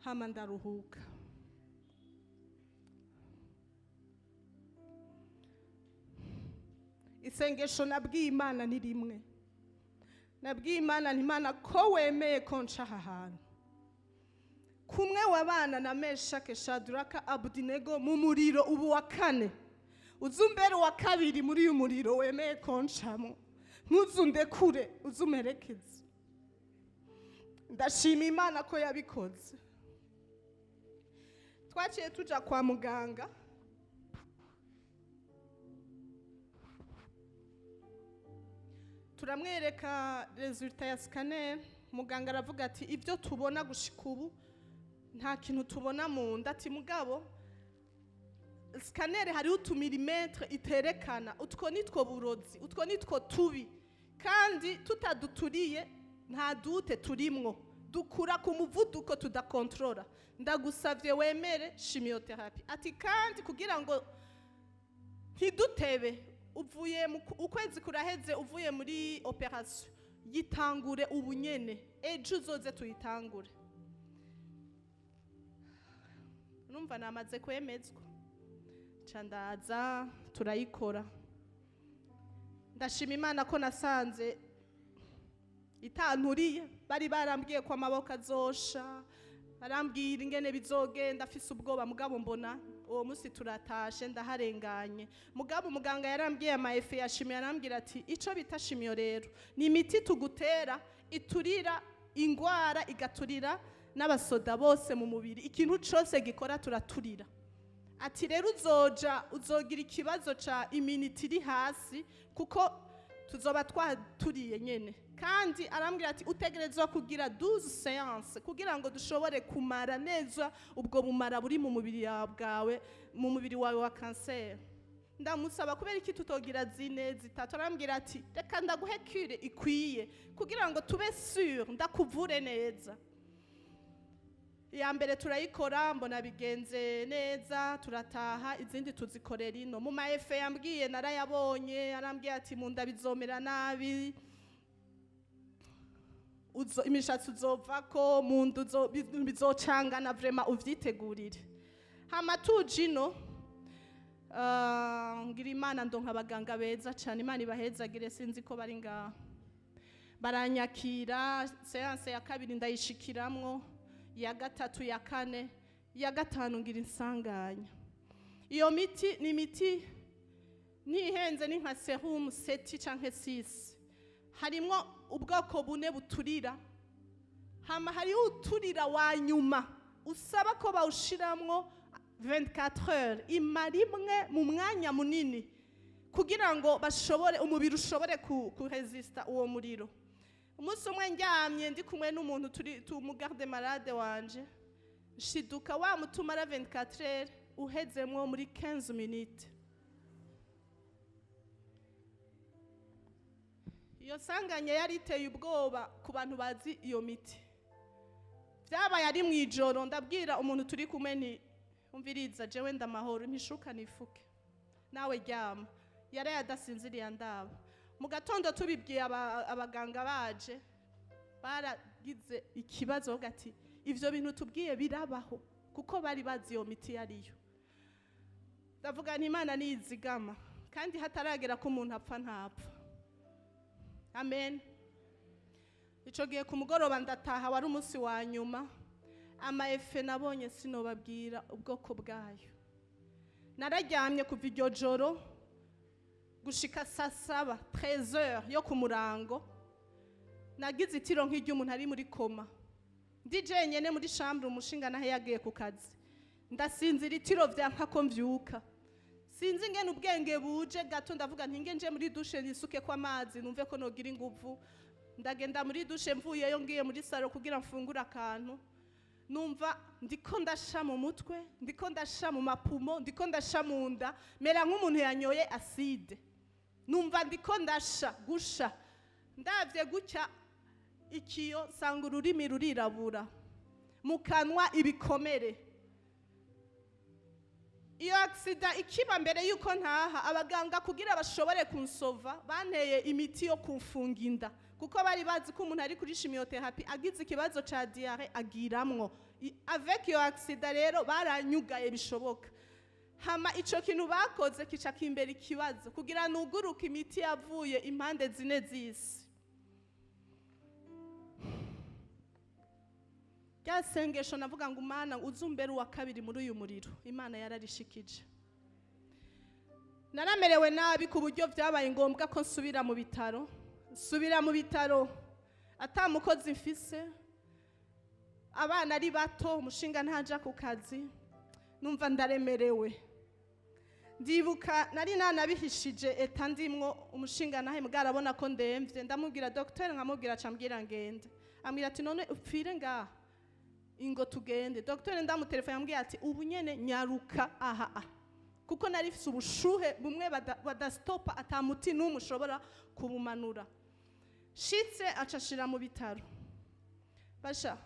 Hama ndaruhuka. Isengesho nabwiye Imana ni rimwe. Nabwiye Imana nti: "Imana, ko wemeye ko nca aha hantu, kumwe wabana na Meshake, Shaduraka, Abudinego mu muriro, ubu wa kane uzumbere wa kabiri muri uyu muriro wemeye ko ncamo, ntuzundekure, uzumerekeze." Ndashima Imana ko yabikoze. Twaciye tuja kwa muganga, turamwereka résultat ya scanner. Muganga aravuga ati ibyo tubona gushika ubu nta kintu tubona mu nda. Ati mugabo scanner hariho utu millimètres iterekana, utwo nitwo burozi, utwo nitwo tubi, kandi tutaduturiye nta dute turimwo, dukura ku muvuduko tudakontorora. Ndagusavye wemere chimiothérapie. Ati kandi kugira ngo ntidutebe, uvuye mu ukwezi kuraheze uvuye muri opération, yitangure ubu nyene, ejo uzoze tuyitangure. Numva namaze kwemezwa, ca ndaza turayikora. Ndashima Imana ko nasanze itanturiye. Bari barambwiye ko amaboko azosha, barambwira ingene bizogenda, afise ubwoba, mugabo mbona uwo munsi turatashe ndaharenganye. Mugabo umuganga yarambwiye ama effets ya chimio. Yarambwira ati ico bita chimio rero ni imiti tugutera iturira ingwara, igaturira n'abasoda bose mu mubiri, ikintu cose gikora turaturira. Ati rero uzoja uzogira ikibazo ca immunité iri hasi, kuko tuzoba twaturiye nyene. Kandi arambwira ati utegerezwa kugira 12 séances kugira ngo dushobore kumara neza ubwo bumara buri mu mubiri yawe bwawe, mu mubiri wawe wa kanseri. Ndamusaba kubera iki tutogira zine, zitatu? Arambwira ati reka ndaguhe cure ikwiye kugira ngo tube sûr, ndakuvure neza. Iya mbere turayikora, mbona bigenze neza, turataha, izindi tuzikorera ino. Mu ma effets yambwiye narayabonye. Arambwiye ati mu nda bizomera nabi, imishatsi uzovako, mu nda bizocangana, vraiment uvyitegurire. Hama tuje ino, ngira Imana ndonka abaganga beza cane, Imana ibahezagire, sinzi ko bari ngaha. Baranyakira, séance ya kabiri ndayishikiramwo, iya gatatu, ya kane, iya gatanu ngira insanganya. Iyo miti ni imiti ntihenze, ni nka sérum sept canke 6, harimwo ubwoko bune buturira. Hama hariho uturira wa nyuma usaba ko bawushiramwo 24 heures, imara imwe mu mwanya munini, kugira ngo bashobore, umubiri ushobore kuresista uwo muriro. Umunsi umwe ndyamye ndi kumwe n'umuntu turi tumu garde malade wanje, nshiduka wa muti umara 24 heures uhezemwo muri 15 minutes. Iyo sanganya yari iteye ubwoba ku bantu bazi iyo miti. Byabaye ari mu ijoro, ndabwira umuntu turi kumwe nti: "Umviriza, jewe ndamahoro, mpishuka nifuke, nawe ryama." Yaraye adasinziriye ndaba. Mu gatondo tubibwiye abaganga baje, baragize ikibazo, bavuga ati: "Ivyo bintu tubwiye birabaho?" Kuko bari bazi iyo miti yariyo. Ndavuga nti: "Imana niyizigama, kandi hataragera ko umuntu apfa ntapfa." Amen. Ico gihe ku mugoroba ndataha, wari umunsi wa nyuma. Ama effets nabonye sinobabwira ubwoko bwayo. Nararyamye kuva iryo joro gushika saa 7, 13 heures yo ku murango. Nagize itiro nk'iry'umuntu ari muri coma, ndi jenyene muri chambre, umushinga nahe yagiye ku kazi. Ndasinzira, itiro vyanka ko mvyuka. Sinzi ingene ubwenge buje gato, ndavuga nti: "Nge nje muri douche nisuke ko amazi, numve ko nogira inguvu." Ndagenda muri douche, mvuyeyo ngiye muri salon kugira mfungure akantu, numva ndiko ndasha mu mutwe, ndiko ndasha mu mapumo, ndiko ndasha mu nda, mera nk'umuntu yanyoye acide. Numva ndiko ndasha gusha. Ndavye gutya ikiyo, nsanga ururimi rurirabura, mu kanwa ibikomere. Iyo accident ikiba, mbere yuko ntaha, abaganga kugira bashobore kunsova banteye imiti yo kumfunga inda, kuko bari bazi ko umuntu ari kuri chimiothérapie agize ikibazo ca diarrhée agiramwo. Avec iyo accident rero baranyugaye bishoboka. Hama ico kintu bakoze kica kimbera ikibazo kugira nuguruke imiti yavuye impande zine z'isi. Rya sengesho navuga ngo: "Umana uzumbere uwa kabiri muri uyu muriro," Imana yararishikije. Naramerewe nabi ku buryo byabaye ngombwa ko nsubira mu bitaro. Nsubira mu bitaro ata mukozi mfise, abana ari bato, umushinga ntaja ku kazi. Numva ndaremerewe. Ndibuka nari nanabihishije état ndimwo umushinga nahe, bwarabona ko ndemvye. Ndamubwira docteur, nkamubwira, acambwira ngende. Ambwira ati: "None upfire ngaha? Ingo tugende." Docteur ndamutelefone, yambwiye ati: "Ubu nyene nyaruka aha aha," kuko nari mfise ubushuhe bumwe badastopa, ata muti n'umwe ushobora kubumanura. Shitse aca ashira mu bitaro. Basha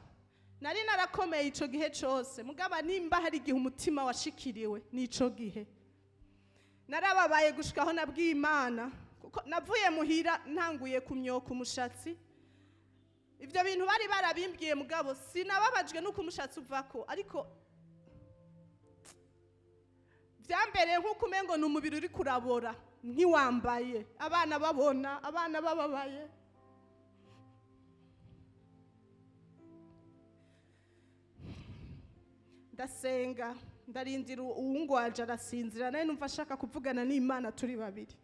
nari narakomeye ico gihe cose, mugaba nimba hari igihe umutima washikiriwe n'ico gihe. Narababaye gushikaho nabwiye Imana, kuko navuye muhira ntanguye kumyoka umushatsi. Ibyo bintu bari barabimbwiye, mugabo sinababajwe n'uko umushatsi uvako, ariko byambereye nk'uko umengo ni umubiri uri kurabora ntiwambaye, abana babona abana bababaye. Ndasenga, ndarindira uwungwaje arasinzira. Nawe numva ashaka kuvugana n'Imana turi babiri.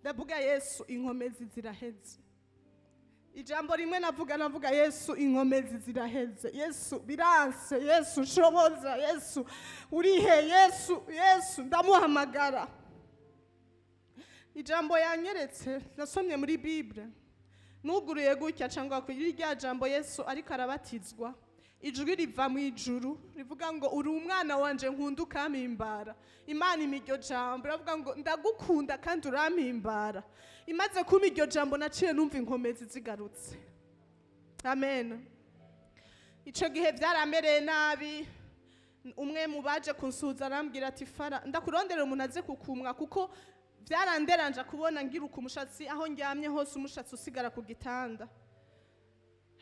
Ndavuga: "Yesu, inkomezi ziraheze." Ijambo rimwe navuga, navuga: "Yesu, inkomezi ziraheze. Yesu, biranse. Yesu, nshoboza. Yesu, urihe? Yesu, Yesu." Ndamuhamagara. Ijambo yanyeretse nasomye muri Bible, nuguruye gutya cyangwa kuri rya jambo Yesu ariko arabatizwa, ijwi riva mu ijuru rivuga ngo: "Uri umwana wanje nkunda, ukampimbara." Imana ima iryo jambo, iravuga ngo: "Ndagukunda kandi urampimbara." Imaze kumpa iryo jambo, naciye numva inkomezi zigarutse. Amen. Ico gihe byaramereye nabi. Umwe mu baje kunsuhuza arambwira ati: "Fara ndakurondera umuntu aze kukumwa," kuko byaranderanja kubona ngiruka umushatsi, aho ndyamye hose umushatsi usigara ku gitanda.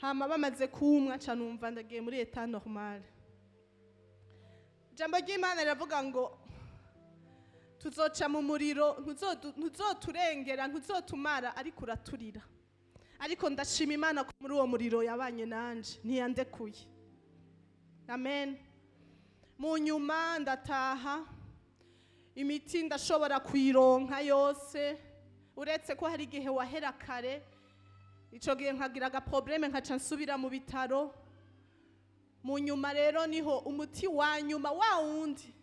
Hama bamaze kumwa, nca numva ndagiye muri état normal. Ijambo ry'Imana riravuga ngo tuzoca mu muriro, ntuzoturengera, ntuzotumara, ariko uraturira. Ariko ndashima Imana ko muri uwo muriro yabanye nanje, ntiyandekuye. Amen. Mu nyuma ndataha, imiti ndashobora kuyironka yose, uretse ko hari igihe wahera kare. Ico gihe nkagira agaproblème, nkaca nsubira mu bitaro. Mu nyuma rero niho umuti wa nyuma wa wundi,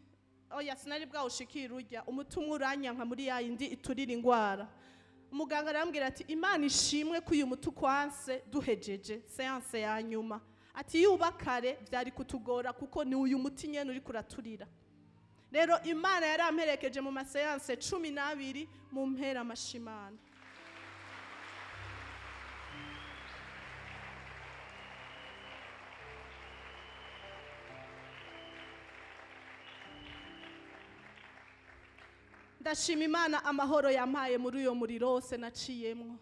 oya, sinari bwawushikira, urya umuti umwe uranyanka muri ya yindi iturira ingwara. Umuganga arambwira ati: "Imana ishimwe ko uyu muti ukwanse duhejeje séance ya nyuma." Ati: "Yuba kare byari kutugora, kuko ni uyu muti nyene uri kuraturira." Rero Imana yaramperekeje mu ma séances 12. Mu mpera amashimana. Ndashima Imana amahoro yampaye muri uyo muriro wose naciyemwo.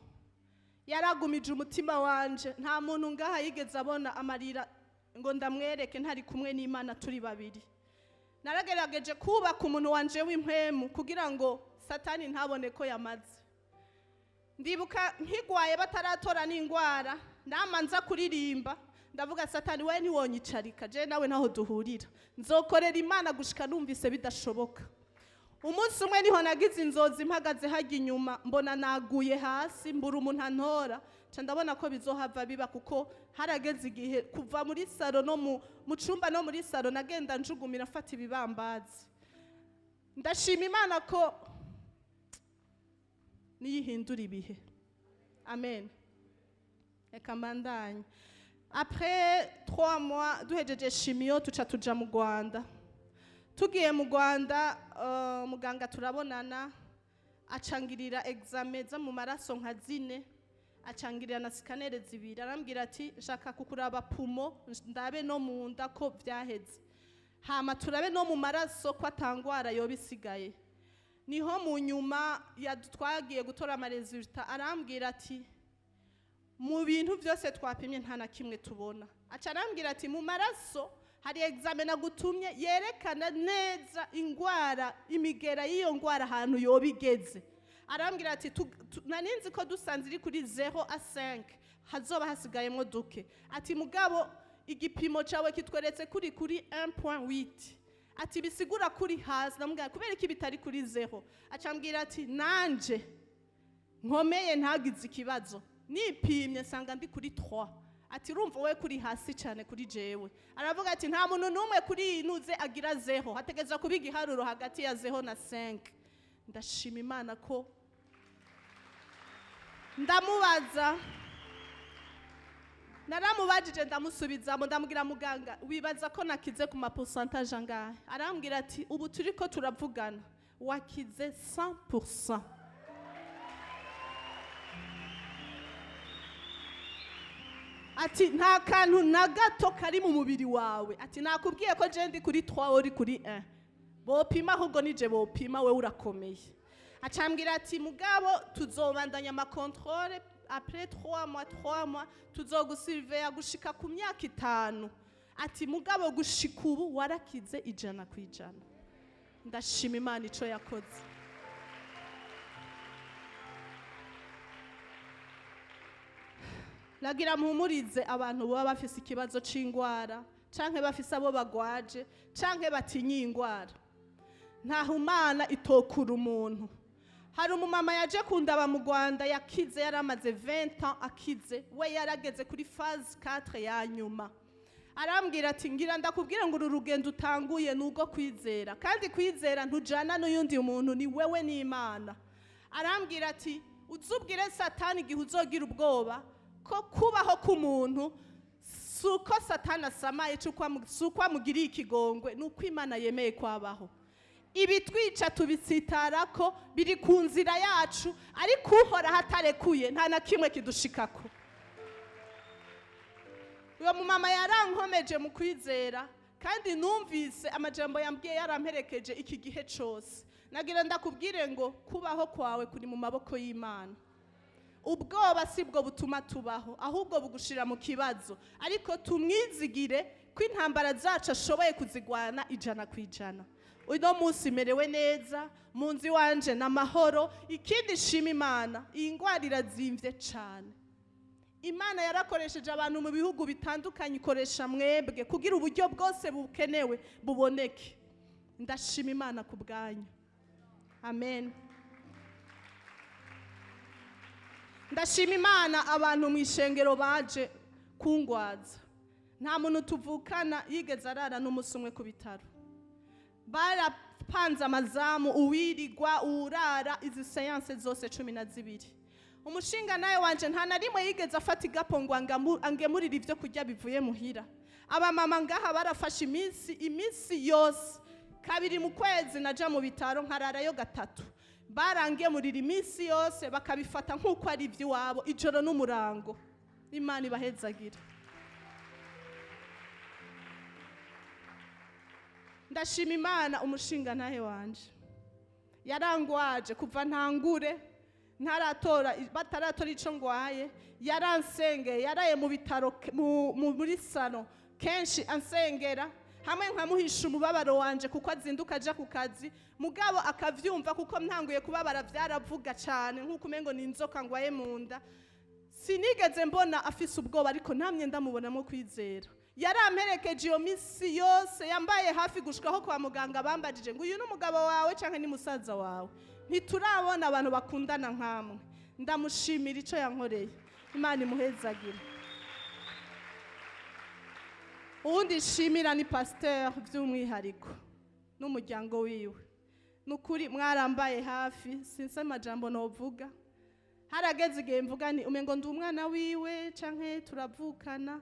Yaragumije umutima wanje. Nta muntu ngaha yigeze abona amarira ngo ndamwereke ntari kumwe n'Imana turi babiri. Naragerageje kubaka umuntu wanje w'impwemu kugira ngo Satani ntabone ko yamaze. Ndibuka nkigwaye, bataratora n'ingwara, namanza kuririmba, ndavuga: "Satani we, ntiwonyicarika, je nawe ntaho duhurira, nzokorera Imana gushika numvise bidashoboka." Umunsi umwe niho nagize inzozi mpagaze hajya inyuma, mbona naguye hasi, mbura umuntu antora. Nca ndabona ko bizohava biba, kuko harageze igihe kuva muri salon no mu cumba no muri salon nagenda njugumira, mfata ibibambazi. Ndashima Imana ko niyihindura ibihe. Amen. Reka mbandanye. Après 3 mois duhejeje chimio, tuca tuja mu Rwanda. Tugiye mu Rwanda, muganga turabonana, acangirira examen zo mu maraso nka zine, acangirira na scanner zibiri. Arambwira ati: "Nshaka kukuraba poumon, ndabe no mu nda ko vyaheze, hama turabe no mu maraso ko atangwara yoba isigaye." Niho mu nyuma twagiye gutora ama résultats. Arambwira ati: "Mu bintu byose twapimye nta na kimwe tubona." Aca arambwira ati: "Mu maraso hari examen nagutumye yerekana neza ingwara, imigera y'iyo ngwara ahantu yoba igeze." Arambwira ati: "Nari nzi ko dusanze iri kuri 0 a 5 hazoba hasigayemo duke." Ati: "Mugabo igipimo cyawe kitweretse kuri 1.8." Ati: "Bisigura kuri hasi." Ndamubwira: "Kubera iki bitari kuri 0?" Acambwira ati: "Nanje nkomeye ntagize ikibazo, nipimye nsanga ndi kuri 3." Ati: "Urumva wowe kuri hasi cyane kuri jewe." Aravuga ati: "Nta muntu n'umwe kuri iyi ntuze agira 0, hategereza kuba igiharuro hagati ya 0 na 5." Ndashima Imana ko ndamubaza, naramubajije, ndamusubizamo, ndamubwira: "Muganga, wibaza ko nakize ku ma pourcentage angahe?" Arambwira ati: "Ubu turi ko turavugana wakize 100%." Ati: "Nta kantu na gato kari mu mubiri wawe." Ati: "Nakubwiye ko je ndi kuri 3, uri kuri 1, bopima ahubwo nije bopima, wewe urakomeye." Acambwira ati: "Mugabo tuzobandanya ama contrôles après 3 mois, 3 mois, tuzogusurveilla gushika ku myaka 5." Ati: "Mugabo gushika ubu warakize 100%." Ndashima Imana ico yakoze. Nagira mpumurize abantu baba bafise ikibazo c'ingwara, canke bafise abo bagwaje, canke batinye ingwara. Ntaho Imana itokura umuntu. Hari umumama yaje kundaba mu Rwanda yakize, yari amaze 20 ans akize, we yarageze kuri phase 4 ya nyuma. Arambwira ati: "Ngira ndakubwira ngo uru rugendo utanguye ni ubwo kwizera, kandi kwizera ntujana n'uyundi muntu, ni wewe n'Imana." Arambwira ati: "Uzubwire Satani igihe uzogira ubwoba ko kubaho k'umuntu si uko Satani asamaye, si uko amugiriye ikigongwe, ni uko Imana yemeye kwabaho. Ibitwica tubitsitara ko biri ku nzira yacu, ariko Uhoraho atarekuye nta na kimwe kidushikako." Uwo mumama yarankomeje mu kwizera, kandi numvise amajambo yambwiye yaramperekeje iki gihe cyose. Nagira ndakubwire ngo kubaho kwawe kuri mu maboko y'Imana. Ubwoba si bwo butuma tubaho, ahubwo bugushira mu kibazo, ariko tumwizigire ko intambara zacu ashoboye kuzigwana 100%. Uno munsi merewe neza mu nzu iwanje n'amahoro. Ikindi shima Imana, iyi ndwara irazimvye cane. Imana yarakoresheje abantu mu bihugu bitandukanye, ikoresha mwebwe kugira uburyo bwose bukenewe buboneke. Ndashima Imana ku bwanyu. Amen. Ndashima Imana abantu mu ishengero baje kungwaza. Nta muntu tuvukana yigeze arara n'umunsi umwe ku bitaro. Barapanze amazamu, uwirigwa, uwurara izi séances zose 12. Umushinga nawe wanje nta na rimwe yigeze afata igapo ngo angemurire ibyo kurya bivuye muhira. Abamama ngaha barafashe iminsi yose, kabiri mu kwezi naja mu bitaro nkararayo gatatu, barangemurira iminsi yose, bakabifata nk'uko ari iby'iwabo, ijoro n'umurango. Imana ibahezagira. Ndashima Imana umushinga ntahe wanje yarangwaje kuva ntangure, ntaratora, bataratora ico ngwaye, yaransengeye, yaraye mu bitaro muri sano kenshi ansengera, hamwe nkamuhisha umubabaro wanje kuko azinduka aja ku kazi, mugabo akavyumva kuko ntanguye kubabara vyaravuga cane nkuko umengo ni inzoka ngwaye mu nda. Sinigeze mbona afise ubwoba, ariko namye ndamubonamo kwizera. Yaramperekeje iyo minsi yose, yambaye hafi gushikaho kwa muganga bambajije ngo uyu ni umugabo wawe canke ni musaza wawe. Ntiturabona abantu bakundana nkamwe. Ndamushimira ico yankoreye, Imana imuhezagire. Uwundi nshimira ni pasteur by'umwihariko n'umuryango wiwe. Nukuri mwarambaye hafi, sinse amajambo novuga. Harageze igihe mvuga nti umengo ndi umwana wiwe canke turavukana.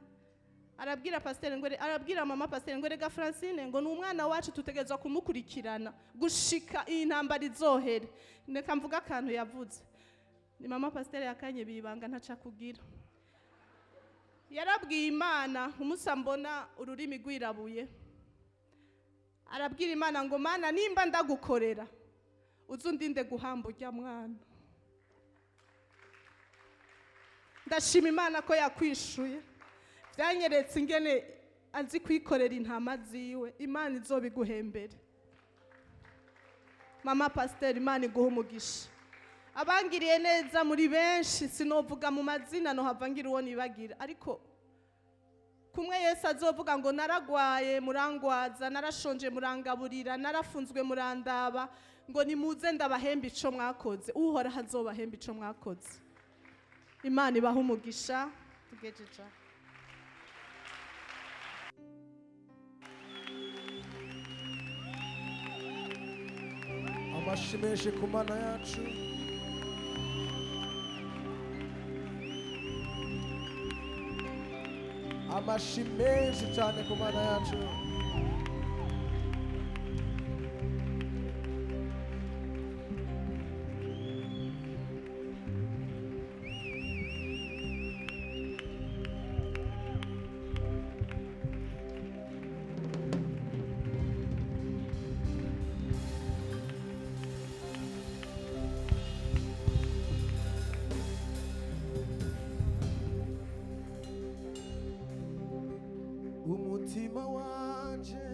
Arabwira pasteur ngo arabwira mama pasteur ngo rega Francine ngo ni umwana wacu, tutegerezwa kumukurikirana gushika iyi ntambara izohere. Reka mvuga akantu yavuze. Ni mama pasteur yakanye bibanga ntaca kugira. Yarabwiye Imana umusa mbona ururimi rwirabuye. Arabwira Imana ngo Mana nimba ndagukorera uzundinde guhamba urya mwana. Ndashima Imana ko yakwishuye. Byanyeretse ingene azi kwikorera intama ziwe. Imana izobiguhembere. Mama pasteur, Imana iguhe umugisha. Abangiriye neza muri benshi sinovuga mu mazina no hava ngira uwo nibagira, ariko kumwe Yesu azovuga ngo naragwaye murangwaza, narashonje murangaburira, narafunzwe murandaba, ngo nimuze ndabahemba ico mwakoze. Uhoraho azobahemba ico mwakoze. Imana ibahe umugisha. Tugejeje. Amashimeje ku Mana yacu. Amashimeje cyane ku Mana yacu. Umutima wanje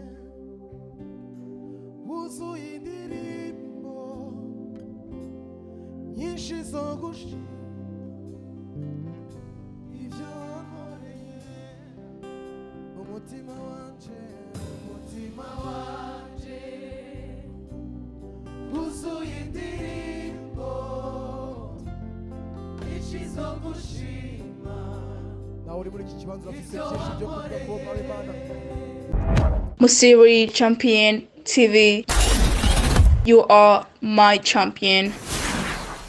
wuzuye indirimbo nyinshi zo gushima ibyo wankoreye. Umutima wanje, umutima wanje wuzuye indirimbo nyinshi zo gushima. Nawe uri muri iki kibanza ufite byinshi byo kuvuga ku Mwami Imana. Musiri Champion TV. You are my champion.